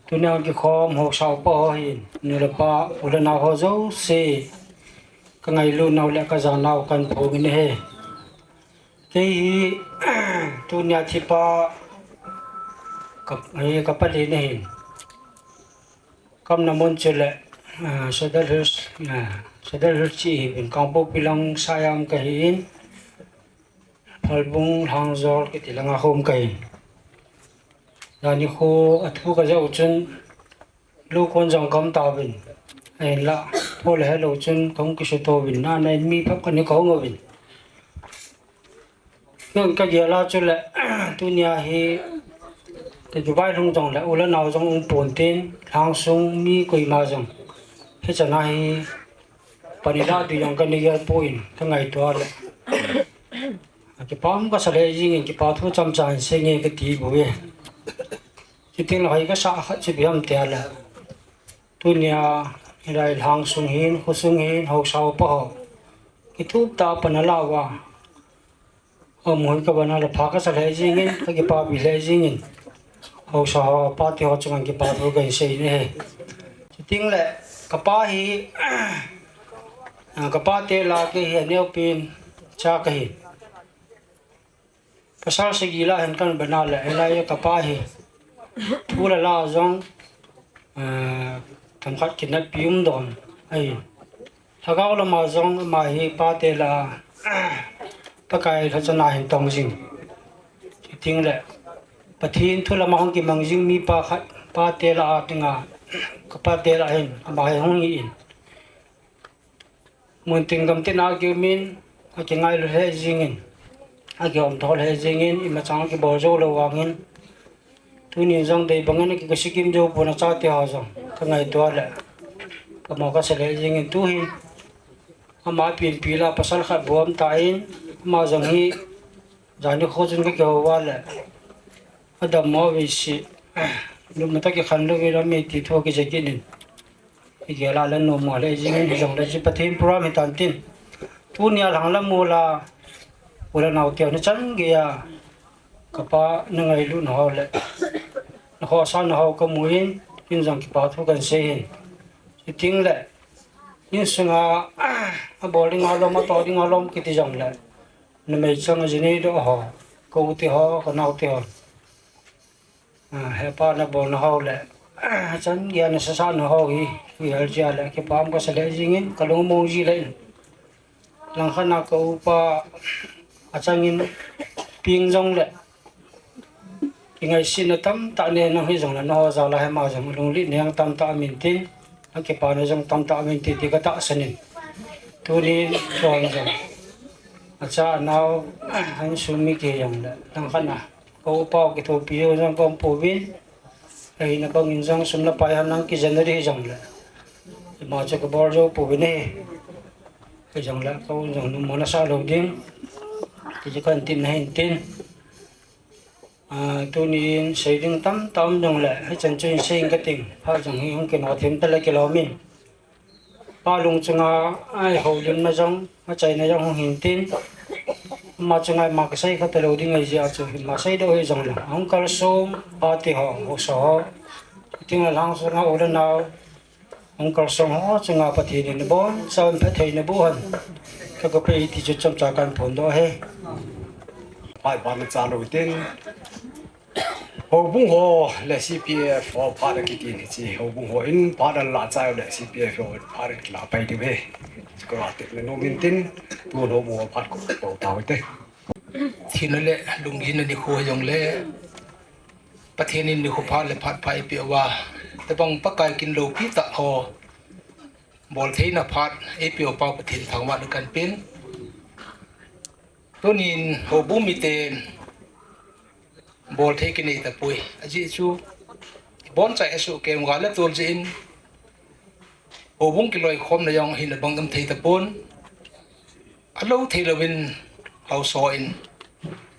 tunia kikhom haosa upa ho ahin, nu le pa, u le nao ho jouse, kangailut nau le kajanau kaphongin ahi. Kei hi, tunia thipa, ka, hi kapa le nahin. Kaumna mun chu le, ah, Sadar Hills, ah, Sadar Hills chu hi in Kangpokpi lang Siam kahin, Phalbung Lhangjol kiti langa hom kahin. Jani khu athu kajah u chun, lukon jong kaum tauvin. Ahinla, pole helou chun, kahung kisuto uvin, nana in mi phap kani kahung uvin. Nang kagel a chu le, tunia hi, ka Dubai lhung jong le, u le nao jong um pontin, lhangsung mi koima jong. Hichana hi, panila di jong kani gel poi, kangaito le. Kipah um kasa le jingin, kipa thu chomcha in seinge kati bou e. Chuteng le hoi kasa khat chu ipi ham tia le. Tunia, hilai lhangsung hin, khosung hin, haosa upa ho. Kithup tah a pan ala uva. Amun kavana le pha kasa le jingin, kakipapi le jingin. Haosa ho, pate ho chunga kipa thu kahin sei e. Chuteng le, kapa hi, ah, kapate lah a kei hi aneopen cha kahi. Pasal sagi lah a hin kaban a le, hilai kapa hi. Thu le la jong, eh, themkhat kineppi um don ahi. Lhagao lama jong ama hi pate lah a, Pakai lhachana hin tong jing. Chuteng le, Pathen thu lama hung kimang jing mipa khat, pate lah a dinga, kapate lah a hin, ama hi hung hi in. Mun tin gam tin a kiumin, akingailu le jingin, akihom tho le jingin, imacha kibol jou lou vangin. Tunin jong dei bangin akikoisim jou pon achate ho jong. Kangaito le. Kamo kasa le jingin tuhin. Ama pinpi lah a pasal khat bou um tan, ama jong hi, jani khu chun kakihou uva le. Adammo vei si. Lupna tah kikhen lou vei la mi ti thu kijai kit in. Igel a le nomo le jingin hijongle chu Pathen program hitan tin. Tunia lhang lam u la, u le nao teu nachan geiya, kapa nangailut nau le, nakhohsah nau kamu in, ken jong kipa thu kahin sei in. Chuteng le, insunga, abol dinga lom, atoh dinga lom kiti jongle, numei chang ajinei doh ho, ka u te ho, ka nao te ho. Ah, hepa nabol nau le, ah, chan geiya nasasa nau hi, hi hal jia le, kipa um kasa le jingin, kalung mong ji le in. Langkhat na ka upa achangin peng jongle, kingaisih na tamtah nei nau hijongle, nangho jal a hema jong lunglut nei tamtah aum in tin, akipa na jong tamtah aum in tin ti katahsan in. Tunin chon jong, acha anao, insung mi kihi jongle, langkhat na. Ka upa kithopi jong kaum pouvin. Ahina bangin jong sum le pai ham nang kijen ding hijongle, ima chu kabol jou pouvin ahi. Hijongle ka u jong numo nasah lou ding. Ti chu kahin tin ahin tin. Ah, tunin sei ding tamtah um jongle, hichan chu hin sei inge kating. Phat jong hi hung kino them tale kilom in. Pa lung chunga, ai, houlimna jong, achaina jong hung hin tin. Ama chunga ima kasei kha talou ding ahi jeh a chu, ima sei doh hijongle. Hung kalsong, pate ho, haosa ho. Chuteng le lhang sunga u le nao. Hung kalsong ho chunga Pathen in abonchauvin phatthei naboh hen. Ka, kapei ti chu chomcha kahin phondoh e. Pai ban cha lou tin. Houbung ho le C P F ho phat akiti ni chi, houbung hon phat alah chai le C P F hon phat akilah pai diu ahi. Chukora tep le nom in tin, tun houbung ho phat ko, ko tau te. Thina le lunggimna nikho hijongle, Pathen in nikho pha le phat pha eipeh uva, tabang Pakai kin loupi tah ho, bol theina phat eipeh u pa Pathen thangvahna kahin pen. Tunin houbung miten bol thei kinei tapoi. Ajeh chu, ibon chai asuh kei um gal le tol jeh in, houbung kiloikhomna jong hina bang um thei tapon. Alou thei louvin haosa in,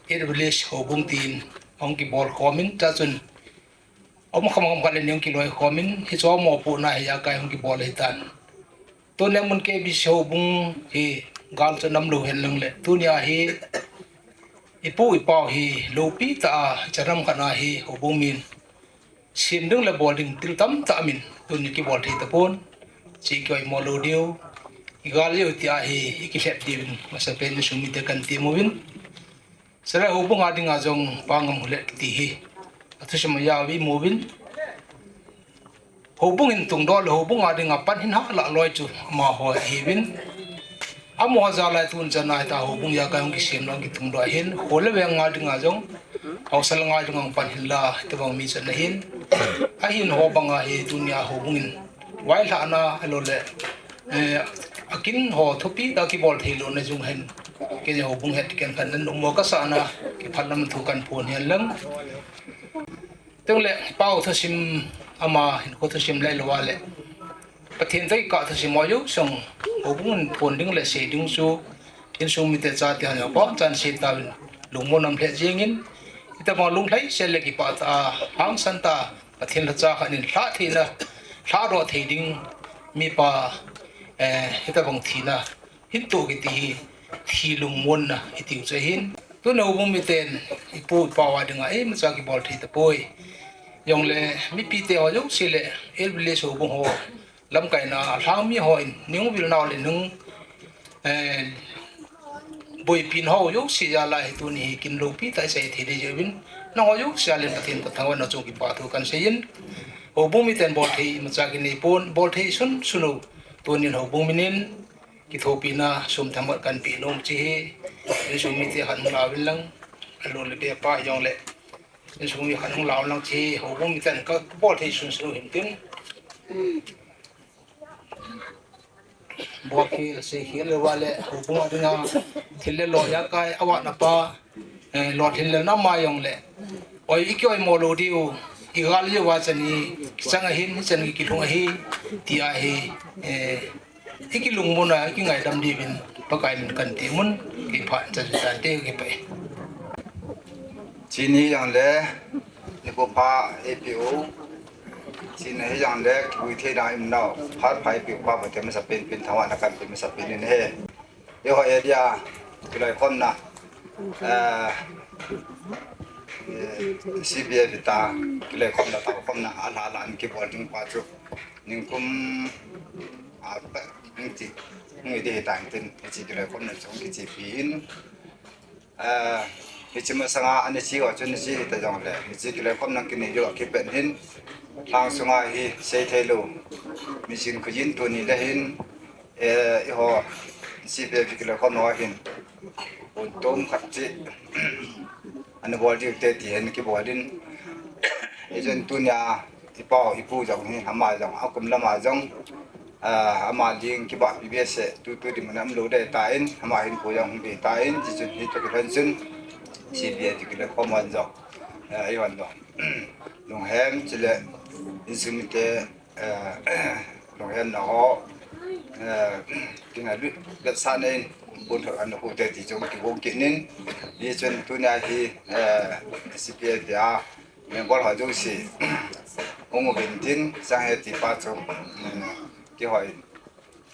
eight village houbung tin, hung kibol khom in, chachun, um kham kham khat le ni hung kiloikhom in, hiche mopohna hi akai hung kibol ahitan. Tuni a mun K B C houbung hi gal chu nam lou hen lang le, tuni a hi ipu ipau hi loupi tah a, charam khat a hi houbung min sem ding le bol ding thil tamtah min tuni kibol thei tapon. Chi kihoi mo lou diu, igal diu tia hi ikilhep diuvin masapen insung mite kan ti uvin. Sele houbung a dinga jong Pa Ngamhulet kiti hi athusim a jao imu uvin. Houbung in tungdoh le houbung a dinga pan hin hahlah loi chu amaho ahiuvin. Amaho jal a tun chan a hita houbung ijakai hung kisem lou kitungdoh ahin, kho le veng a dinga jong, haosa langa dinga hung pan hin la, hitobang mi chan ahin. Ahin ho banga hi tuni a houbung in vailhahna ahilou le, eh, akin ho thupi tah kibol thei louna jong hin, kei houbung het ken khan nan um mo kasah na, kiphat lam thu kan phon hen lang. Teng le, pau thusim, ama hinkho thusim le lou a le, Pathen toh kikah thusim ho jouse, houbung in phon ding le sei ding chu, insung mite chate hon jong pau chan sei tauvin, lungmon um lheh jengin, hitobang lunglhaisel le kipah tah a, hangsan tah a, Pathen lhacha khat in lhah theina, lhahdoh thei ding, mipa, eh, hitobang thina hin toh kiti hi, thi lungmonna itiu chu ahin. Tuni houbung miten ipu ipau a dinga imacha kibol thei tapoi. Jongle mipite ho jouse le, L village houbung ho, lamkaina a lhang mi hon, nung vil nau le nung, eh, boipi na ho jouse jal a hi tuni hi kin loupi tah a isei thei ding jeh uvin, nangho jouse jal in Pathen toh thangvahna chung kipa thu kan seiyin, houbung miten bol thei imacha kinei pon, bol thei sunsun u, tunin houbung minin, kithopina sum themkhat kan pe nom chi hi, insung mite khat hung lauvin lang, alo le be pa jongle, insung mi khat hung lauvin lang chi hi, houbung miten kabol thei sunsun u hin tin. Bol khel, sei khel le va le, houbung a dinga, thil le lo ijakai, avat na pa, eh, lolhin le nam a jongle, oi, ikihoi mo lou diu, igal diu va chan hi kichang ahin, hichan hi kilhung ahi, tia hi, eh, ikilungmon a, ikingaidam diuvin, Pakai min kan ti mun, kipah chan tante kipah. Chini jongle, nikho pha eipeu, chini hijongle, kivui theina um nau, phat pha eipeu pa, Pathen masapen pen, thangvahna kan pe masapen in ahi. Eiho area kiloikhomna, eh, eh, C P F ta kiloikhomna, taokhomna, alha alha in kibol ding pa chu, ningkum a peh, ningti, ningti tan tin, hiche kiloikhomna chu kichepi in, eh, hiche masanga ana che ho chu ana che hita jongle, hiche kiloikhomna kinei diu a kipat hin, lhang sunga hi seithei lou, misin khojin tuni le hin, eh, eiho C P F kiloikhomna ho hin, un tom khat chi, ana bol diu te ti hin kibol in, hichun tunia, ipau, ipu jong hi, ama jong, akum lama jong, ah, ama ding kibahpi behseh, tutu ding mun a um lou ding tan, ama hinkho jong hung ding tan, hichun hitoh kilhon chun, C P F kiloikhom hon jong, eh, eihon jong, lunghem, chule, insung mite, eh, lunghem na ho, eh, kingailut vetsahna in, pon thot ana hu te ti jong kigong kit in, hichun tunia hi, eh, C P F a, member ho jouse, hung uvin tin, chang e ti pa chu, um, kihoi,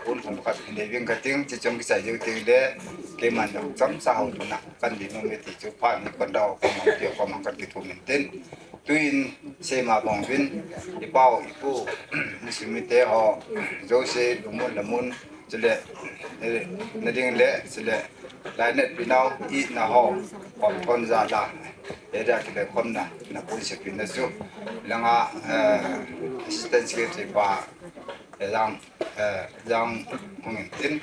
un hung khat hin nei ving kating, chi chom kichai diu teng le, keiman jong chomcha houtuna, kan ding nom e ti chu phat ni kon dau, kon mang ti kon mang kan kithum in tin. Tuin, seima bang uvin, ipau, ipu, insung mite ho, jouse, lungmon le mun, chule, eh, na ding le, chule, lainat pi nau, ina ho, kom thon jal a, area kiloikhomna, na pun sepi na chu, langa, eh, assistant secretary pa, eh, jang, eh, jang hung in tin,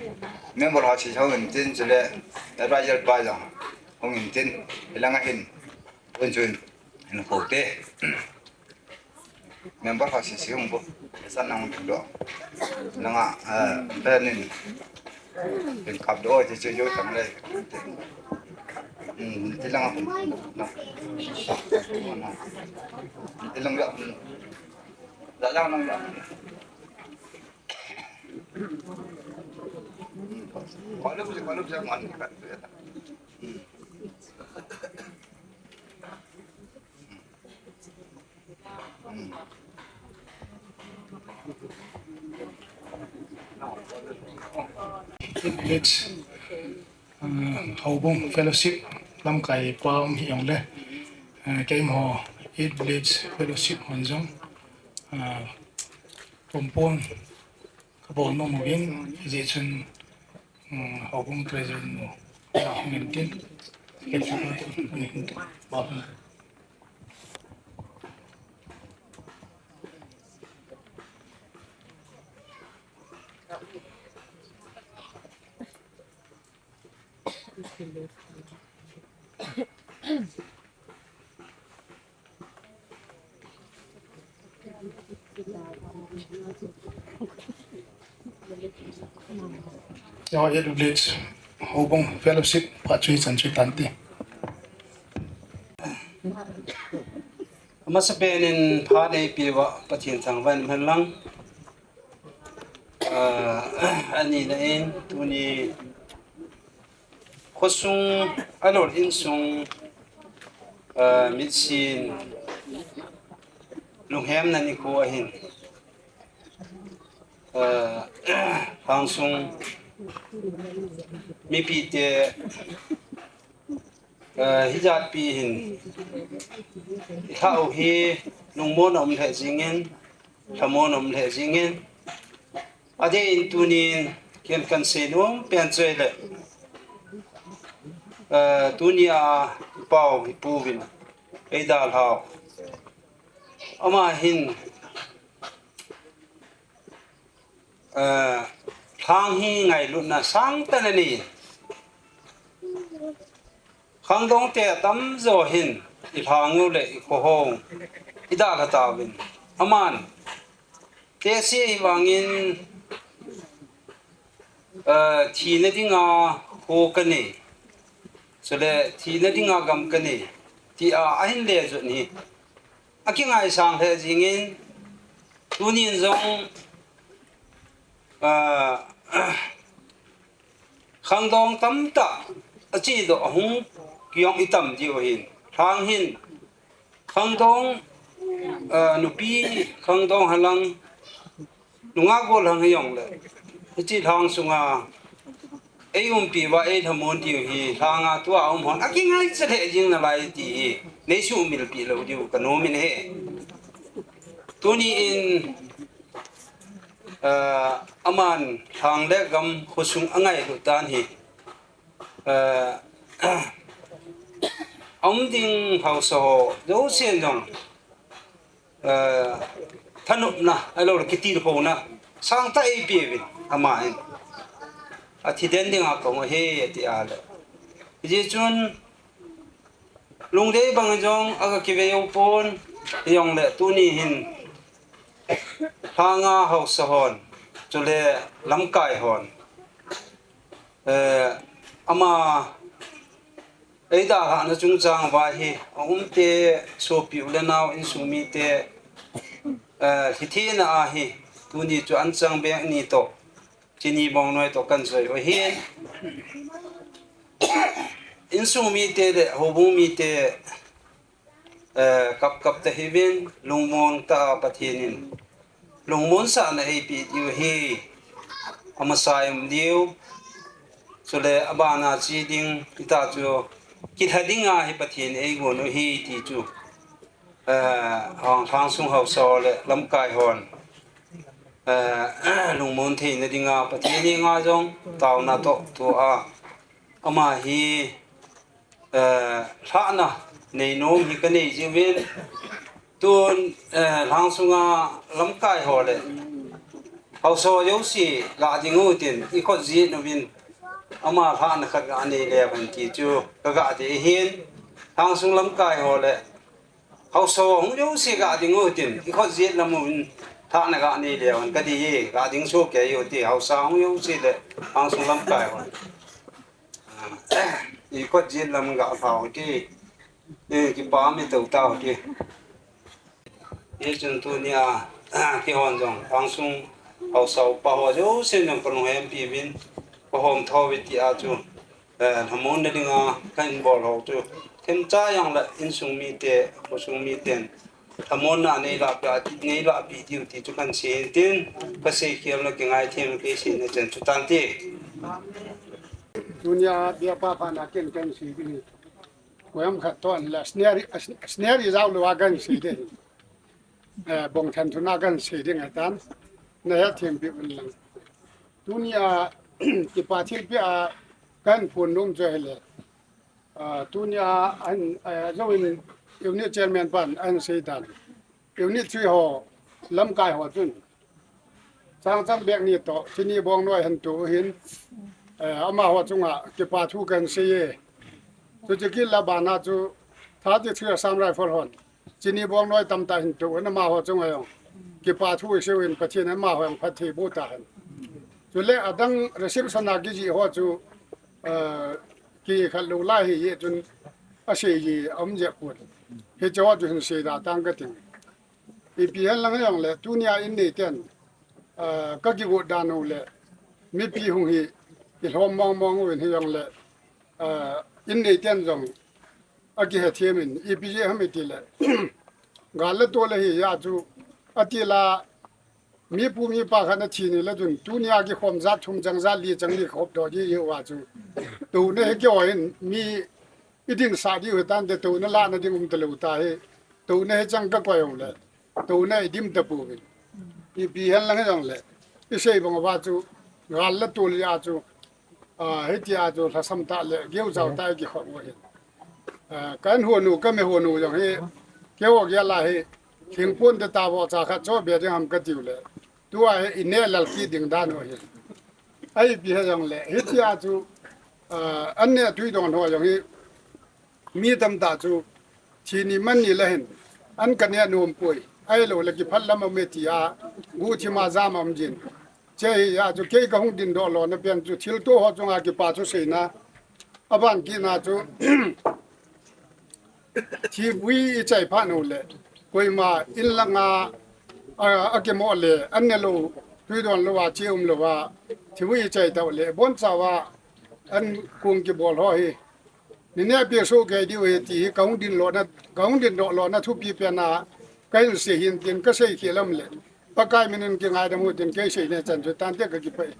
member ho si hung in tin, chule, advisor pa jang hung in tin, langa hin, pun chun, hin ko te. Member ho sisi hung bou. San nang ding doh. Nanga, eh, penin. Ding kap doh, ti chu yo tang le. Hmm, ti lang hung. Ti lang ya. Da lang lang ya. Kalau bisa, kalau bisa, mana kat. Hmm. Eight Village, uh, Houbung Fellowship lamkai pa um hi jongle, uh, keima ho Eight Village Fellowship hon jong, uh, compound kabol nom uvin, hijeh chun, um, Houbung Treasurer nu la hung in tin, secretary pa tu, hung in tin, ba hung. Eight Village Houbung Fellowship phat chu hichan chu tante. Amasapen in phat eipeuva Pathen thangvah in um hen lang. Ah, anina in tuni khosung, alol insung, ah, mitsin lunghemna nikho ahin, ah, Lhangsung mipite, ah, hijatpi hin ilhah u hi lungmon a um lheh jingin, lhamon a um lheh jingin, adeh in tunin ken kahin seinom pen chu ahile, ah, tunia ipau ipu vin eidalhau, ama hin, ah, lhang hi ngailutna sangtah anei. Khangdongte atamjo hin ilhang u le ikhohou idalha tauvin, aman tehse ahivangin, ah, thina dinga kho kanei, chule thina dinga gam kanei, tia ahin lejut hi akingaisang lheh jingin, tunin jong, ah, khangdong tamtah achedoh ahung kijong itam diu ahin, lhang hin khangdong, ah, nupi khangdong hilang, nungah gollhang hijongle, hiche Lhangsunga eiumpiuva eilhamon diu hi lhanga tua aum hon akingaicha lheh jing nalai ti hi neisuhmilpeh lou diu kanom in ahi. Tuni in, ah, aman lhang le gam khosung angailut dan hi, ah, aum ding haosa ho jousen jong, ah, thanopna, ahiloule kitilkhouna sangtah eipeuvin, ama hin athi den dinga kahung ahi ati a le, hijeh chun lungdei bang jong aga kivei u pon, hijongle tuni hin lhanga haosa hon, chule lamkai hon, eh, ama eidalhahna chungchang uva hi aumte, sopi u le nao, insung mite, eh, hithina ahi, tuni chu anchang beng ni toh, chini bongnoi toh kahin joi u ahin, insung mite le houbung mite, eh, kapkap tahiuvin, lungmon tah a Pathen in lungmonsahna eipeh diu ahi, amasa um diu, chule abana che ding, hitia chu kilha dinga hi Pathen eigon u ahi ti chu, eh, Lhang, Lhangsung haosa le lamkai hon, eh, lungmon theina dinga Pathen henga jong taona toh tua, ama hi, eh, lhahna neinom hi kanei jeh uvin, tun, eh, Lhangsunga lamkai ho le haosa ho jouse ga ding utin, ikhut jet uvin, ama lhahna khat ga nei le hen ti chu kaga dei ahin, Lhangsung lamkai ho le haosa ho hung jouse ga ding utin, ikhut jet lam uvin, lhahna ga nei le hen kadei e, ga ding sohkei ute, haosa hung jouse le Lhangsung lamkai ho, ikhut jet lam ga lhau ti, eh, kipah mi tou tau ti. Hichun tunia, ah, keihon jong Lhangsung haosa upa ho jousen jong kalunghempi uvin, kahom thou uve tia chu, eh, lhamonna dinga kahin bol ho chu, themcha jongle insung mite, khosung miten Thamonna nei lahpeh, nei lahpeh diu ti chu kan sei in tin, ka seikhel na kingaithem kei seina chan chu tante. Tunia bia pa pa na ken kan sei ding. Koiham khat ton la scenario, scenario jao lou a kan sei ding. Eh, bong than thuna kan sei ding atan. Na hethem peh un lang. Tunia kipa thilpeh a kan phone nom chu hile. Ah, tunia an, ah, Zoin Unit Chairman pan an sei dan. Unit three ho lamkai ho chun. Changchang bek ni toh, chini bong noi hen tu hin. Eh, amaho chunga kipa thu kan sei e. Chuche kit la bana chu thirty-three Assam Rifle hon. Chini bong noi tamtah hin tu, amaho chunga jong. Kipa thu isei uvin Pathen in amaho jong phatthei boh tahen. Chule adang reception a kijih ho chu, eh, kikhat lou lai hi, hichun asei ji aum jep pon. Hiche ho chu hin sei da tang kating. Ipi hen lang hijongle, tunia in nei ten, eh, ka kigot dan u le, mipi hung hi, ilhom mong mong uvin hijongle, eh, in nei ten jong, akihethem in, ipi jeh ham itile, gal le tol ahi a chu, atila, mipu mipa khat na thi ni le chun, tunia kikhom jat thum chang jat li chang ni khop doh ji uva chu. Touna hi kihoi in, mi i dinsah diu hitante touna lahna ding um talou ta hi. Touna hi chang ka koi jongle. Touna i dim tapouvin. Ipi hen lang hijongle. I sei bang uva chu. Gal le tol a chu. Ah, hitia chu lhasam tah le geu jao tah i kikhop u ahin. Ah, kan hon u, ka mi hon u jong hi. Keiho gel a hi. Thingpon te tah vohcha khat cho be ding ham ka tiu le. Tua hi i neh lal kit ding dan u ahin. Ahi ipi hijongle. Hitia chu, ah, an neh tui don ho jong hi. Mi tamtah chu, thi ni man ni le hin, an ka neh nom poi. Ahilou le kiphat lam a um e tia, guhthim a jam a um jin. Hiche hi a chu kei ka hung dingdoh lona pen chu, thilto ho chunga kipa thu seina, aban kit na chu, thivui i chai phat u le, koima in langa, a, akimoh le, an ne lou, tui don lou a, che um lou a, thivui i chai tau le, boncha uva, an kong kibol ho hi. Ni neh peh soh kei diu ahi ti hi ka hung dingdoh lona, ka hung dingdoh lona thupi pen a ka hin sei hin tin ka seikhel lam le. Pakai min in kingaidam u tin kei seina chan chu tante ka kipah e.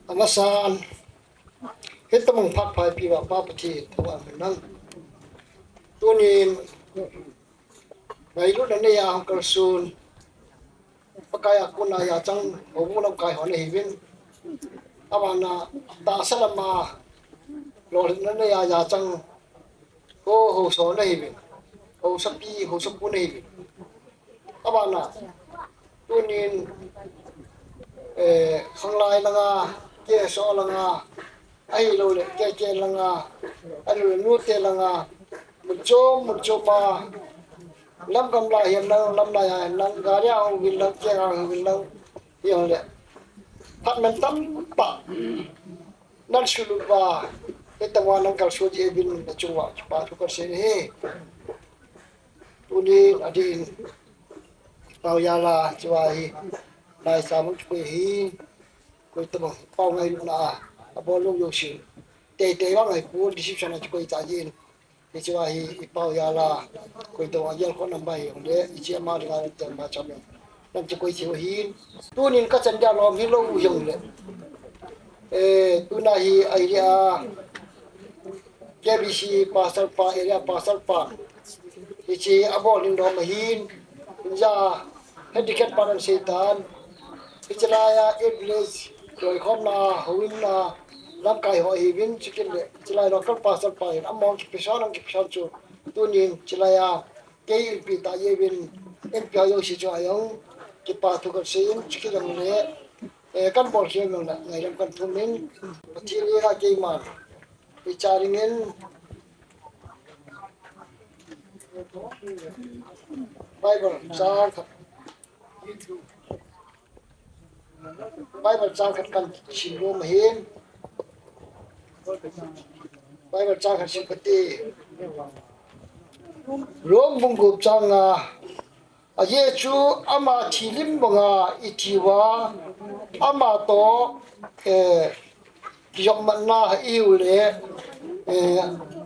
Amasan, hitabang phat pha eipeh uva Pa Pathen thangvah in um hen lang. Tunin, ngailutna nei a hung kalson. Pakai a kona jachang, houbung lamkai ho nahiuvin. Abana, tahsa lama, lolhinna nei a jachang, ho, haosa ho nahiuvin. Haosapi, haosapu nahiuvin. Abana, tunin, eh, khanglai langa, keso langa, ahilou le, keke langa, ahilou le, nute langa, mun chom, mun chom a, lam gamla hihen lang, lamlai a hihen lang, gari a hung uvin lang, keng a hung uvin lang, hijongle. Phatman tamtah, nan sulut uva, hitabang nan kalson ji uvin, nachung uva, kipa thu kasei e. Tunin adin, pao jal a, chua hi, lai sa mang kikoi hi, koi tabang, pao ngailutna a, abol lou jouse. Teitei vang ahipon, reception a kikoi ta jin. Hichua hi, i pao jal a, koi tabang, ajal khom nam bai jongle, hiche ama dinga, te ama cham jong. Nan kikoi thei u ahin. Tunin ka chan dia lom hilou u jongle. Eh, tuna hi area K B C pastor pa, area pastor pa. Hiche abol in lom ahin. Hinla, handicap pa nan seitan. Hiche laiya, eight village, loikhomna, houinna, lamkai ho ahiuvin, chukit le, hiche lai local pastor pa hin, amahon kipesan, ang kipesan chu. Tunin, hiche laiya, kei inpi tah jeh uvin, inpi ho jouse chunga jong, kipa thu kasei in, chukit jongle, eh, kan bolkhel jongle, ngaidam kan thum in, Pathen henga keiman, icha dingin, Bible chang khat, Bible chang khat kan sim nom ahin. Bible chang khat sim kate. Rom bung gup chang nga. Ajeh chu ama thi lim banga i thi uva, ama toh, eh, kijopmatna i hiu le, eh,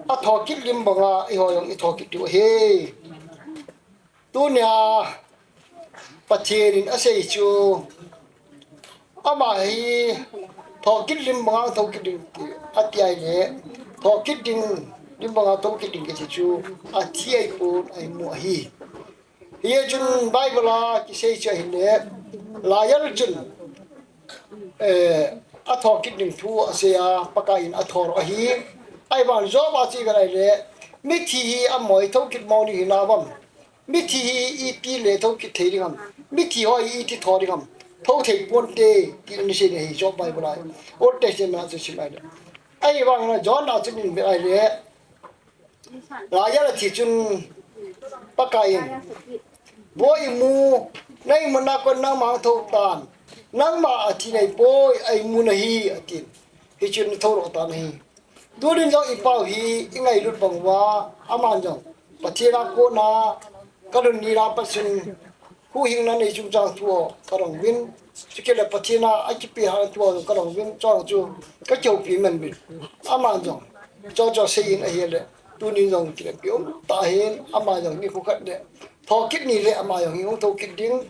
athokit lim banga eiho jong i thokit diu ahi. Tunia Pathen in asei chu, ama hi thokit lim banga thokit ding ti ati ahile, thokit ding, lim banga thokit ding kiti chu athi ahipon, ahimu ahi. Hichun Bible a kisei chu ahile, Lael chun eh, athokit ding thu asei a, Pakai in athor ahi. Ahivang Job a chu ivet ahile, mithi hi amoi thokit mo ding hinam? Mithi hi iti le thokit thei ding ham? Mithi ho hi iti tho ding ham? Tho thei ponte, tin asei ahi Job Bible a. Old Testament a chu sim ahile. Ahivang John a chu ivet ahile, Lael athi chun Pakai in, Vo imu, na imu na kon nangma thou tan, nangma athi nahi poi, a imu nahi, atin. Hichun thou lou tan ahi. Tunin jong ipau hi ingailut bang uva, aman jong Pathen a kona kalhun ni lang pat chun huhhingna nei chungchang thu ho kadong uvin, chukit le Pathen a akipe hal thu ho kadong uvin, chuche chu kakihoupi man uvin. Aman jong chuche chu asei in ahile, tunin jong kilepi um tah ahin, ama jong nikho khat le thokit ni le ama jong hi hung thokit ding.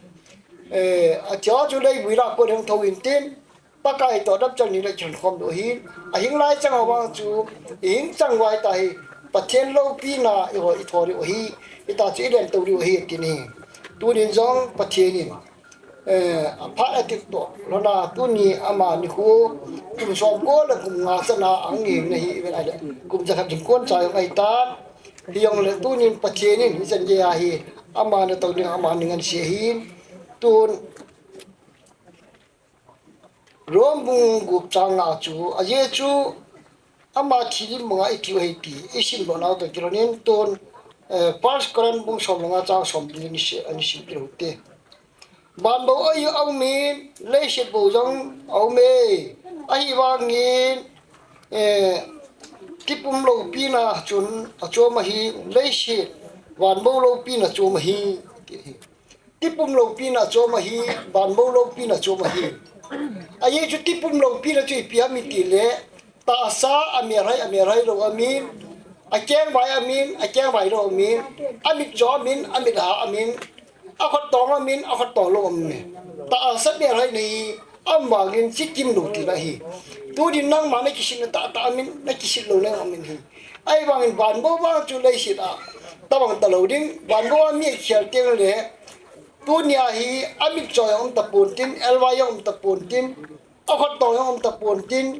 Eh, athi ho chu leivui lah a kon hung thou intin, Pakai toh dapchal ni le kilhon khom diu ahi. Ahing lai chang ho vang chu, ihing chang uva hita hi, Pathen loupina eiho itho diu ahi, hita chu ilen tou diu ahi, ati ahi. Tunin jong Pathen in, eh, aphat atit toh lhona tuni ama nikho kum somko le kum nga chana ahung hing na hi ivet ahile, kum jakhat ding kon cha jong ahitan. Hijongle tunin Pathen in hichan geiya hi ama natoh ding, ama nei ngansi ahin. Tun Rome bung gup chang nga chu, ajeh chu ama thi lim banga itiu ahi ti isim lou nau toh kilhonin tun, eh, First Corinth bung som le nga chang somli ni se, ani sim kilhou te. Van bou ahi aumin, leiset bou jong aume. Ahivangin, eh, tipum loupina chun achom ahi, leiset van bou loupina chom ahi, ti ahi. Tipum loupina chom ahi, van bou loupina chom ahi. Ajeh chu tipum loupina chu ipi ham itile, tahsa amelhai, amelhai lou aumin, akengvai aumin, akengvai lou aumin, amitcho aumin, amitha aumin, akhut tong aumin, akhut tong lou aumin. Tahsa melhai nahi, aum vangin chi kim lou tina ahi. Tunin nangma nakisetna tahtah aumin, nakiset lou nang aumin ahi. Ahivangin van bou vang chu leiset a tabang talou ding, van bou a mi akhel teng le, tunia hi amitcho jong um tapon tin, elvai jong um tapon tin, akhut tong jong um tapon tin,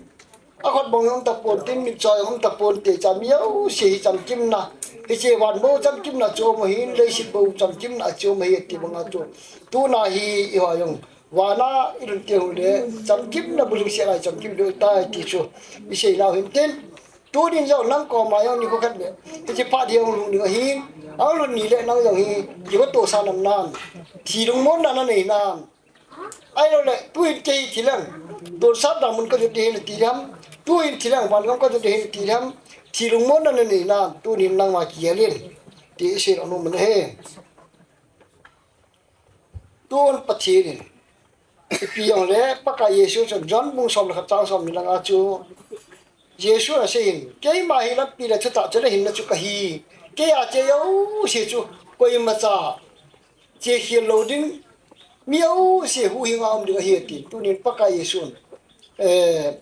akhut bong jong um tapon tin, mitcho jong um tapon te, cha mi jouse hi chamkimna, hiche van bou chamkimna chu um ahin, leiset bou chamkimna chu um ahi ti banga chu. Tuna hi eiho jong vana ilhun teng ule chamkimna bulhingse a chamkim diu ahitai ti chu isei nau hin tin. Tunin jong nang koma jong nikho khat le hiche phat hi ahung lhung ding ahin, ahung lhun ni le nang jong hi nikho tohsa nam nam, thi lungmonna nanei nam? Ahiloule tuhin kei thi leng tonsot ding mun kajot ding ahi nati dem? Tuhin thi leng vangam kajot ding ahi nati dem? Thi lungmonna nanei nam? Tunin nangma kigel in, ti isei nom ahi. Tun Pathen in ipi jongle Pakai Jesu chun John bung som le khat chang somni le nga chu Jesu in asei in, keima hi lampi le thutah chule hinna chu kahi. Keiya che jouse chu koimacha chekhel lou ding, mi jouse huhhinga um ding ahi, ati. Tunin Pakai Jesu in, eh,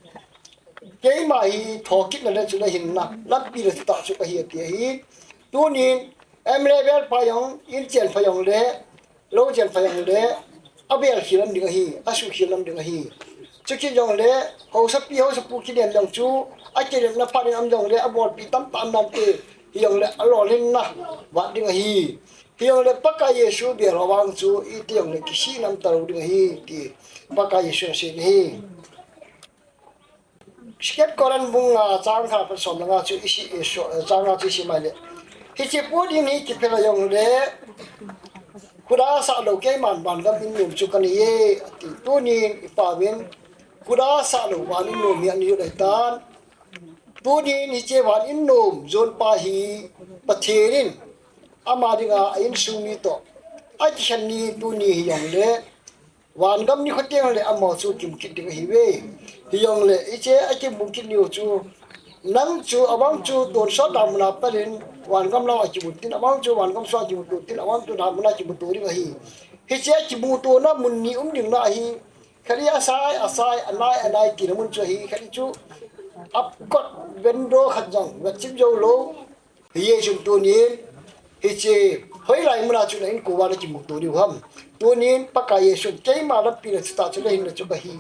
keima hi thokitna le chule hinna, lampi le thutah chu kahi, ati ahi. Tunin M L A vel pa jong, inchen pa jongle, louchen pa jongle, abelkhel um ding ahi, asuhkhel um ding ahi. Chukit jongle, haosapi, haosapu kinem jong chu, akilemna phat in um jongle, abolpi tamtah um nante, hijongle, alolhinna vat ding ahi. Hijongle, Pakai Jesu bel ho vang chu, iti jongle, kisihna um talou ding ahi, ti Pakai Jesu in asei ahi. Second Corinth bung nga chang khat apat som le nga chu isi, eh, so, eh, chang nga chu isim ahile, hiche pon in hi kiphel a jongle, khuda sah lou keiman vangam in nom chu kanei e, ati. Tunin ipauvin khuda sah lou van in nom hi anei u ahitan. Tunin hiche van in nom jon pa hi Pathen in ama dinga a insung mi toh akikhen ni tuni hijongle, vangam nikho teng le amaho chu kimu kit ding ahiuve. Hijongle hiche akimu kit niu chu, nang chu avang chu tonsot ding muna pat in, Vangam lam a kimu tin, amang chu vangam sunga kimuto tin, amang chu dan mun a kimuto ding ahi. Hiche a kimutona mun ni um ding na ahi. Khat hi asai, asai, anai, anai tina mun chu ahi. Khat hi chu apkot vendo khat jong, vachim jou lou. Hijeh chun tunin, hiche hoilai mun a chun a inko uva na kimuto diu ham. Tunin Pakai Jesun keima lampi na chu ta chu le hin na chu kahi.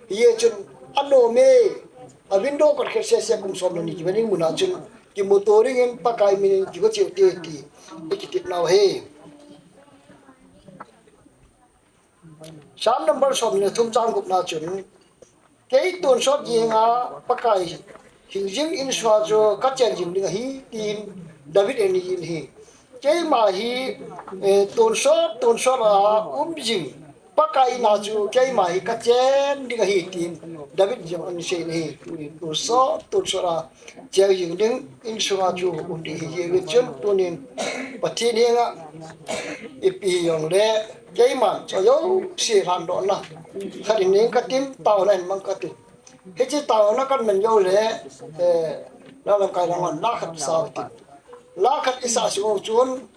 Hijeh chun anom e, a window kot khat sese kum som le ni kibe ding mun a chun kimuto ding in Pakai min in kigo cheu te ti. I kitep nau ahi. Psalm number som ni le thum chang gup na chun, kei tonsot jenga Pakai hing jing insunga chu kachen jing ding ahi, tin David in ahin ahi. Keima hi, eh, tonsot, tonsot a um jing Pakai in a chu keima hi kachen ding ahi, tin David jong ahin sei in ahi. Tonsot, tonsot a cheng jing ding insunga chu um ding ahi, hijeh chun tunin Pathen henga ipi hijongle keiman chu jouse lhandohna khat in neng katin, taona in mang katin. Hiche taona kaman jou le, eh, la lamkai lang hon la khat sa u tin. La khat isa sung u chun,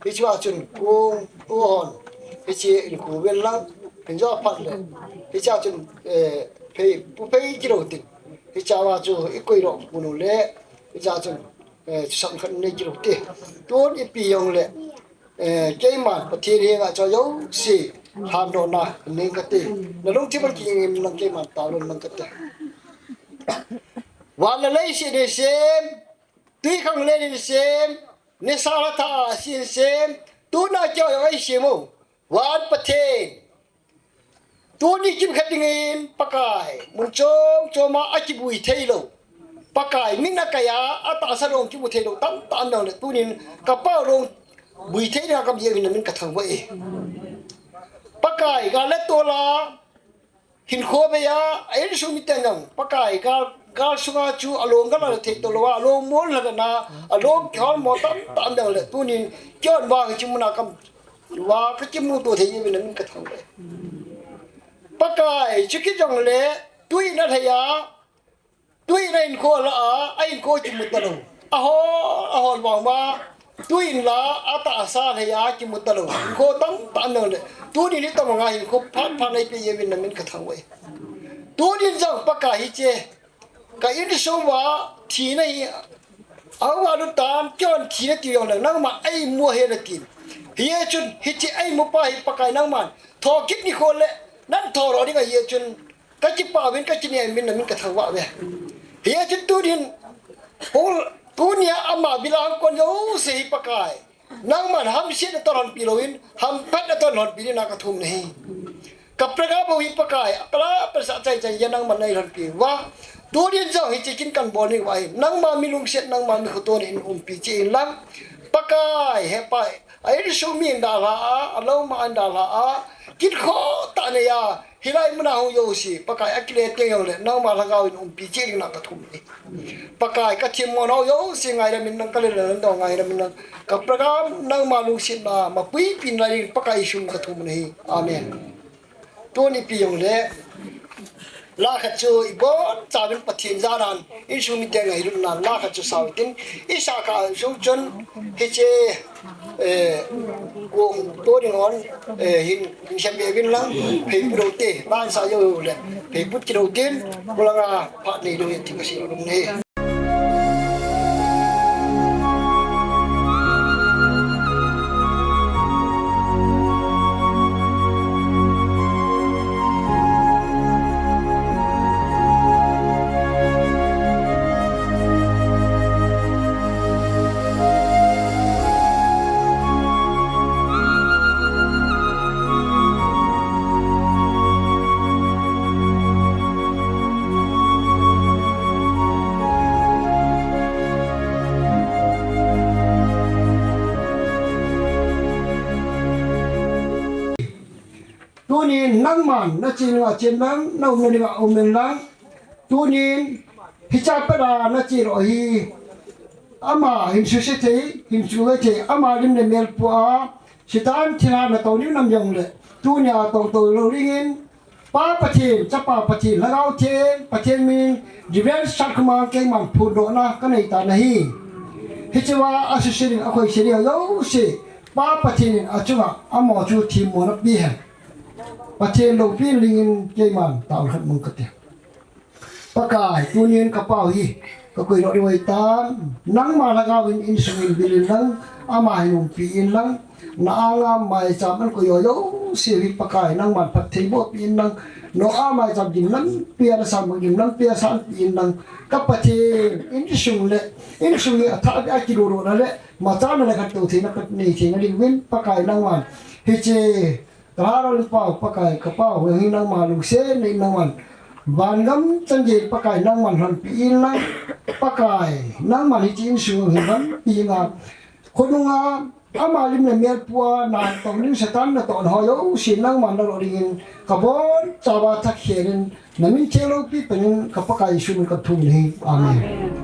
hichea chun kong, u hon, hiche in khu vel lang, in jo phat le. Hichea chun, eh, phei, pu phei kilou tin. Hichea chu i koi ro pu nu le, hichea chun, eh, chusam khat nei kilou te. Tun ipi hijongle, eh, keiman Pathen henga chu jouse lhandohna neng kate. Na lungthim a kingim lang keiman taona mang kate. Van le leiset nei sem, twikhanglen nei sem, nisa le thah a sin sem, tuna keiho jong ei sem u. Van Pathen, tuni kimkhat dingin Pakai, mun chom chom a akibui thei lou, Pakai min akai a, atahsa dong kimu thei lou tamtah um jongle, tunin ka Pa dong bui thei dinga kam jeh uvin na min ka thangvah e. Pakai, gal le tol a hinkho bei a, a insung miten jong, Pakai, gal, gal sunga chu along gal a thei to lou a, along mol la na, along kihol mo tamtah um jongle, tunin keiho vang hiche mun a kam uva ka kimuto thei jeh uvin na min ka thangvah e. Pakai, chukit jongle, tui na thei a, tui na hinkho la a, a hinkho kimu talou. Ahol, ahol vang ma, tui in la, atahsa thei a kimu talou. Hinkho tamtah um jongle, tunin hitabang a hinkho phat phat nei pe jeh uvin na min ka thangvah e. Tunin jong Pakai hiche, ka insung uva thina hi, ahung a lut tan, keihon thina ti jongle, nangman eimu ahi na tin. Hijeh chun, hiche eimu pa hi Pakai nangman, thokit nikho le, nan tho lou ding ahi jeh chun, ka kipah uvin, ka kinem uvin, na min ka thangvah uve. Hijeh chun tunin, hung, tunia ama bila hung kon jouse hi Pakai. Nangman hamsetna toh lhonpi louvin, hamphatna toh lhonpi dingin ka thum nahi. Ka program bou hi Pakai, apela pela sah chai chai a nangman nei lhonpi uva. Tunin jong hiche kin kan bol ni uva hi. Nangma mi lungset, nangma mi khoto in umpi cheh in lang. Pakai, he Pai, a insung mi in dalha a, alou ma in dalha a, kin khoh tah nei a, hilai mun a hung jouse, Pakai akile teng jongle, nangma lhagao in umpi cheh dingin ka thum e. Pakai ka themmo nau jouse ngaidam in lang, ka lel le dong ngaidam in lang. Ka program nangma lungsetna, ma puipi in lai dingin Pakai Jesu min in ka thum nahi. Amen. Tuni ipi jongle, la khat chu i bon chauvin Pathen jana, insung mite ngailutna, la khat chu sao tin, i sah kha sung chun, hiche, eh, kong to ding hon, eh, hin, hin sem be uvin lang, phei pu lou te, ban sa jou le, phei put kilou tin, pu langa phat nei lou e ti ka sei nom e. Tunin nangman na che ding a chen lang, na um na ding a um in lang. Tunin hiche a pat a na che lou hi, ama hin suse thei, hin suse thei, ama lim le mel pua, Satan thilha na tou ding nam jong le, tunia tou tou lou dingin, Pa Pathen, Chapa Pathen, Lhagao Theng Pathen min, Reverend Satkhumang keiman phondohna ka nei tan ahi. Hiche a asuhset ding, akhoiset ding jouse, Pa Pathen in achunga amaho chu themmona ape hen. Pathen loupina dingin keiman taona khat mang kate. Pakai, tunin ka pau hi, ka koidoh diu ahitan, nangma lhagao in insung in bil in lang, ama hin umpi in lang, na anga maicham ana koi jouse hi Pakai, nangman phatthei boh pi in lang, Noah maicham gimnampi a na san, gimnampi a san pi in lang, ka Pathen, insung le, insung hi athah a kidodohna le, machana le khattou theina, ka nei theina diuvin, Pakai nangman, hiche, Ka lhagao in pau, Pakai, ka pau, hung hi nangma lungsetna in nangman. Vangam chan gei Pakai nangman lhonpi in lang, Pakai, nangman hiche insung hi lhonpi in lang. Khonunga, ama lim le mel pua, na tong lim Satan na tong ho jouse nangman na lo dingin, ka bonchauva thakhen in, Na min theng loupi penin ka Pakai Jesu min ka thum nahi. Amen.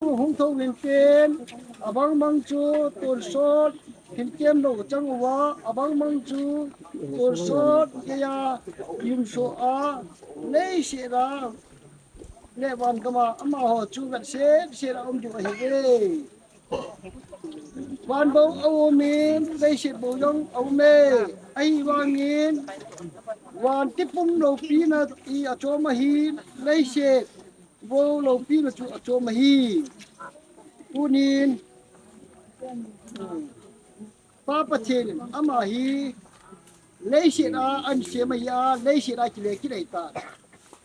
Hung thou in tin, abang bang chu tonsot, hin kem lou chang uva, abang bang chu tonsot, geiya, yumso a, leiset a, le vangam a, amaho chu vetsah sah a um diu ahi ve. Van bou a um in, leiset bou jong a um e. Ahivangin, van tipum loupina hi achom ahi, leiset bou loupina chu achom ahi. Tunin, Pa Pathen in ama hi leiset a ahin sem ahi a, leiset a kile kit ahitai.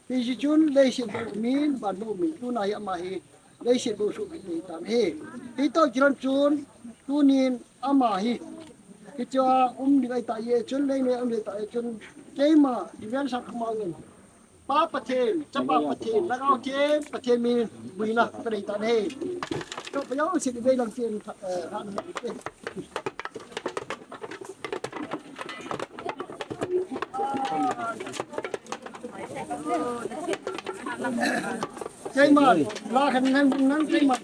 Hiche chun leiset bou um in, van bou um in, tuna hi ama hi leiset bou soh kit ahitan ahi. Hitoh kilhon chun, tunin ama hi, hichea um ding ahitai chun, leinoi a um ding ahitai chun, keima, Reverend Sangkhongmang in, Pa Pathen, Chapa Pathen, Lhagao Theng Pathen min in boina kanei tan ahi. Chapa jouse in veilang chen, eh, Keiman, la khan nang, nang keiman,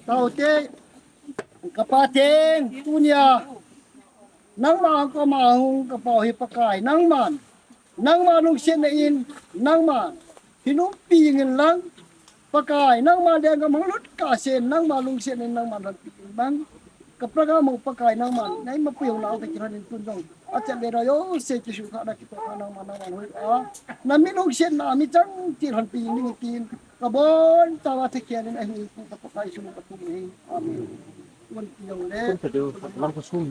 taute, ka Pathen, tunia, Nangma koma hung ka pau hi Pakai, nangman, nangma lungsetna in, nangman, hin umpi in lang, Pakai, nangma lenggam hung lut kahsen, nangma lungsetna in, nangman lhonpi in lang, ka program u Pakai, nangman, na imacha pui hung nau ta kilhon in tun jong, achan le ra jouse kisukhahna kitohna nangman, nangman hung a, na min lungsetna mi chang til lhonpi in ding tin, Ka bonchauva thakhen in ahi, ka Pakai Jesu min in ka thum nahi. Amen. Tun ti jong le. Tun ti jong, lang ko sum.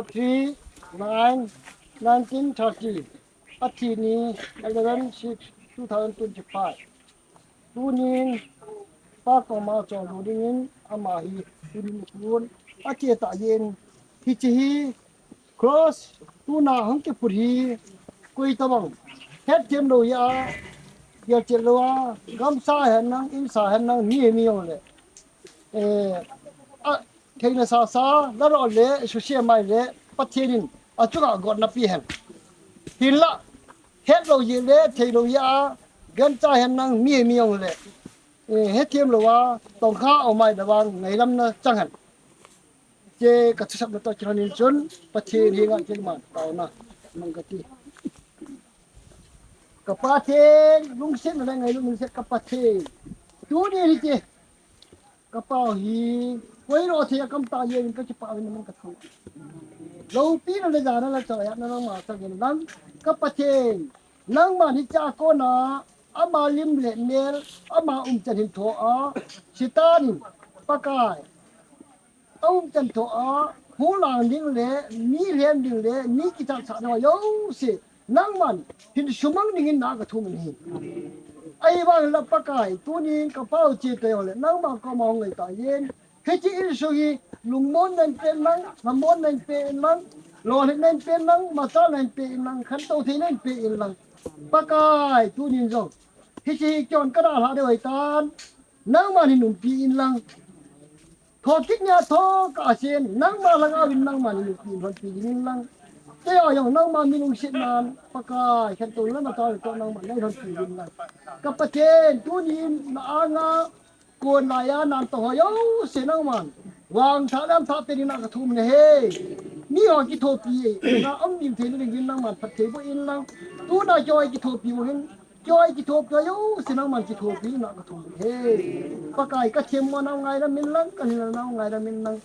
Three, nine, nineteen thirty. Athi ni eleven six two thousand twenty-five. Tunin Pa koma chonlut dingin ama hi tunin kun athi ta yin. Hiche hi cross tuna hung kiphut hi koi tabang hetthem lou a, gelchet lou a, gamsa hen lang, insa hen lang, mi mi jong le. Eh, a, theina sasa, la lo le, susia mai le, Pathen in achunga gotna pe hen. Hinla, het lou jeh le, thei lou jeh a, gancha hen lang, mi mi jong le. Eh, hetthem lou a, tongkha aum mai le vang, ngaidamna chang hen. Hiche ka thusapna toh kilhonin chun, Pathen henga keiman taona mang kati. Ka Pathen, lungsetna le ngailut lungset ka Pathen. Tuni hiche ka pau hi, koi lo thei a kam ta jeh in ka kipah uvin nang ka thangvah. Loupina le jana le chaiyana nangma chang hen lang ka Pathen. Nangman hiche a kona, ama lim le mel, ama umchan hin tho a, Satan in, Pakai. Aumchan tho a, hulang ding le, mi lhem ding le, mi kichatsah ding ho jouse, nangman hin sumang dingin na ka thum ahi. Ahivangin la Pakai, tunin ka pau che tei ho le, nangma koma hung ngai ta yin. Hiche insung hi, lungmonna hin pe in lang, lhamonna hin pe in lang, lolhinna hin pe in lang, machal na hin pe in lang, khantou theina hin pe in lang. Pakai, tunin jong. Hiche hi keiman ka dalha ding ahitan, nangman hin umpi in lang. Thokit nia thokah a sen, nangma lhagao in nangman hin umpi in lhonpi ding in lang. Keiho jong nangma mi lungsetnan, Pakai, khantouna le machal toh nangman nei lhonpi ding in lang. Ka Pathen, tunin na anga kon laiya natong ho jouse nangman vangthah le amthah pe dingin na ka thum ahi. Miho kithopi, na um ding thei dingin nangman phatthei boh in lang. Tuna keiho kithopi mo hin, keiho kithopi ho jouse nangman kithopi na ka thum ahi. Pakai ka themmo nau ngaidam in lang, ka lhinna nau ngaidam in lang.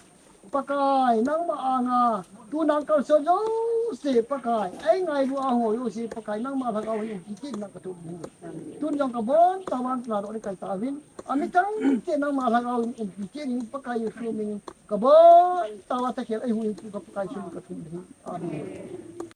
Pakai, nangma anga, tuna kalson jouse, Pakai, ei ngailu a ho jouse, Pakai, nangma lhagao in umpi kit na ka thum ahi. Tun jong ka bon tauva na doh ding kai tauvin. Ami chang te nangma lhagao in umpi kit in Pakai Jesu min in. Ka bon tauva takhel ei hu in ka Pakai Jesu min ka thum ahi. Amen.